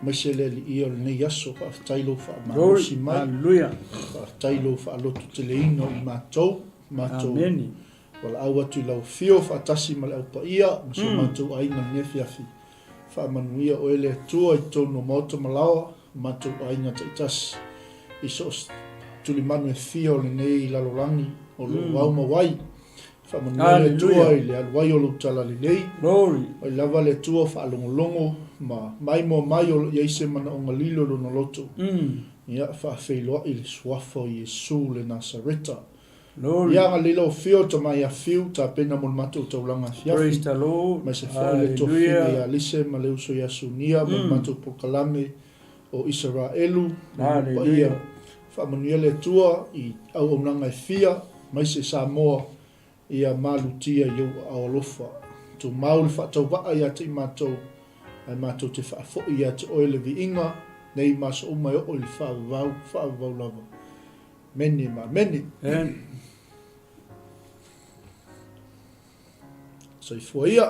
aemaise le Alii o lenei aso. Faafetai i lou faamalosi mai. Hallelujah. Faafetai i lou faalototeleina o i matou, matou Ameni. Valaau atu i lau afio faatasi ma le Au Paia ma si o matou aiga i lenei afiafi. Faamanuia oe le Atua i totonu o maota ma laoa o matou aiga taitasi i so o se tulimanu e fia o lenei lalolagi o lo o aumau ai. Faamanuia le Atua i le alu ai o lou talalelei. Mai lava le Atua faalogologo ma maimoa mai o lo o i ai se manaoga lilo i lona loto. Ia faafeiloai i le Suafa o Iesu le Nasareta. Glory. Ia agalelei lau Afio, Tama ia Fiu, tapena mo le matou taulaga afiafi. Praise the Lord. Aemaise foi le tofiga ia Alise ma le uso ia Sunia ma le matou polokalame o Isaraelu, le nuu paia. Faamanuia le Atua i auaunaga e fia, aemaise Samoa, ia malutia i ou aao alofa. Tumau le faatauvaa ia te i matou, ae matou te faafoi ia te oe le viiga, nei ma aso uma e oo i le faavavau, faavavau lava. Mene ma mene. Amen. Soifua ia.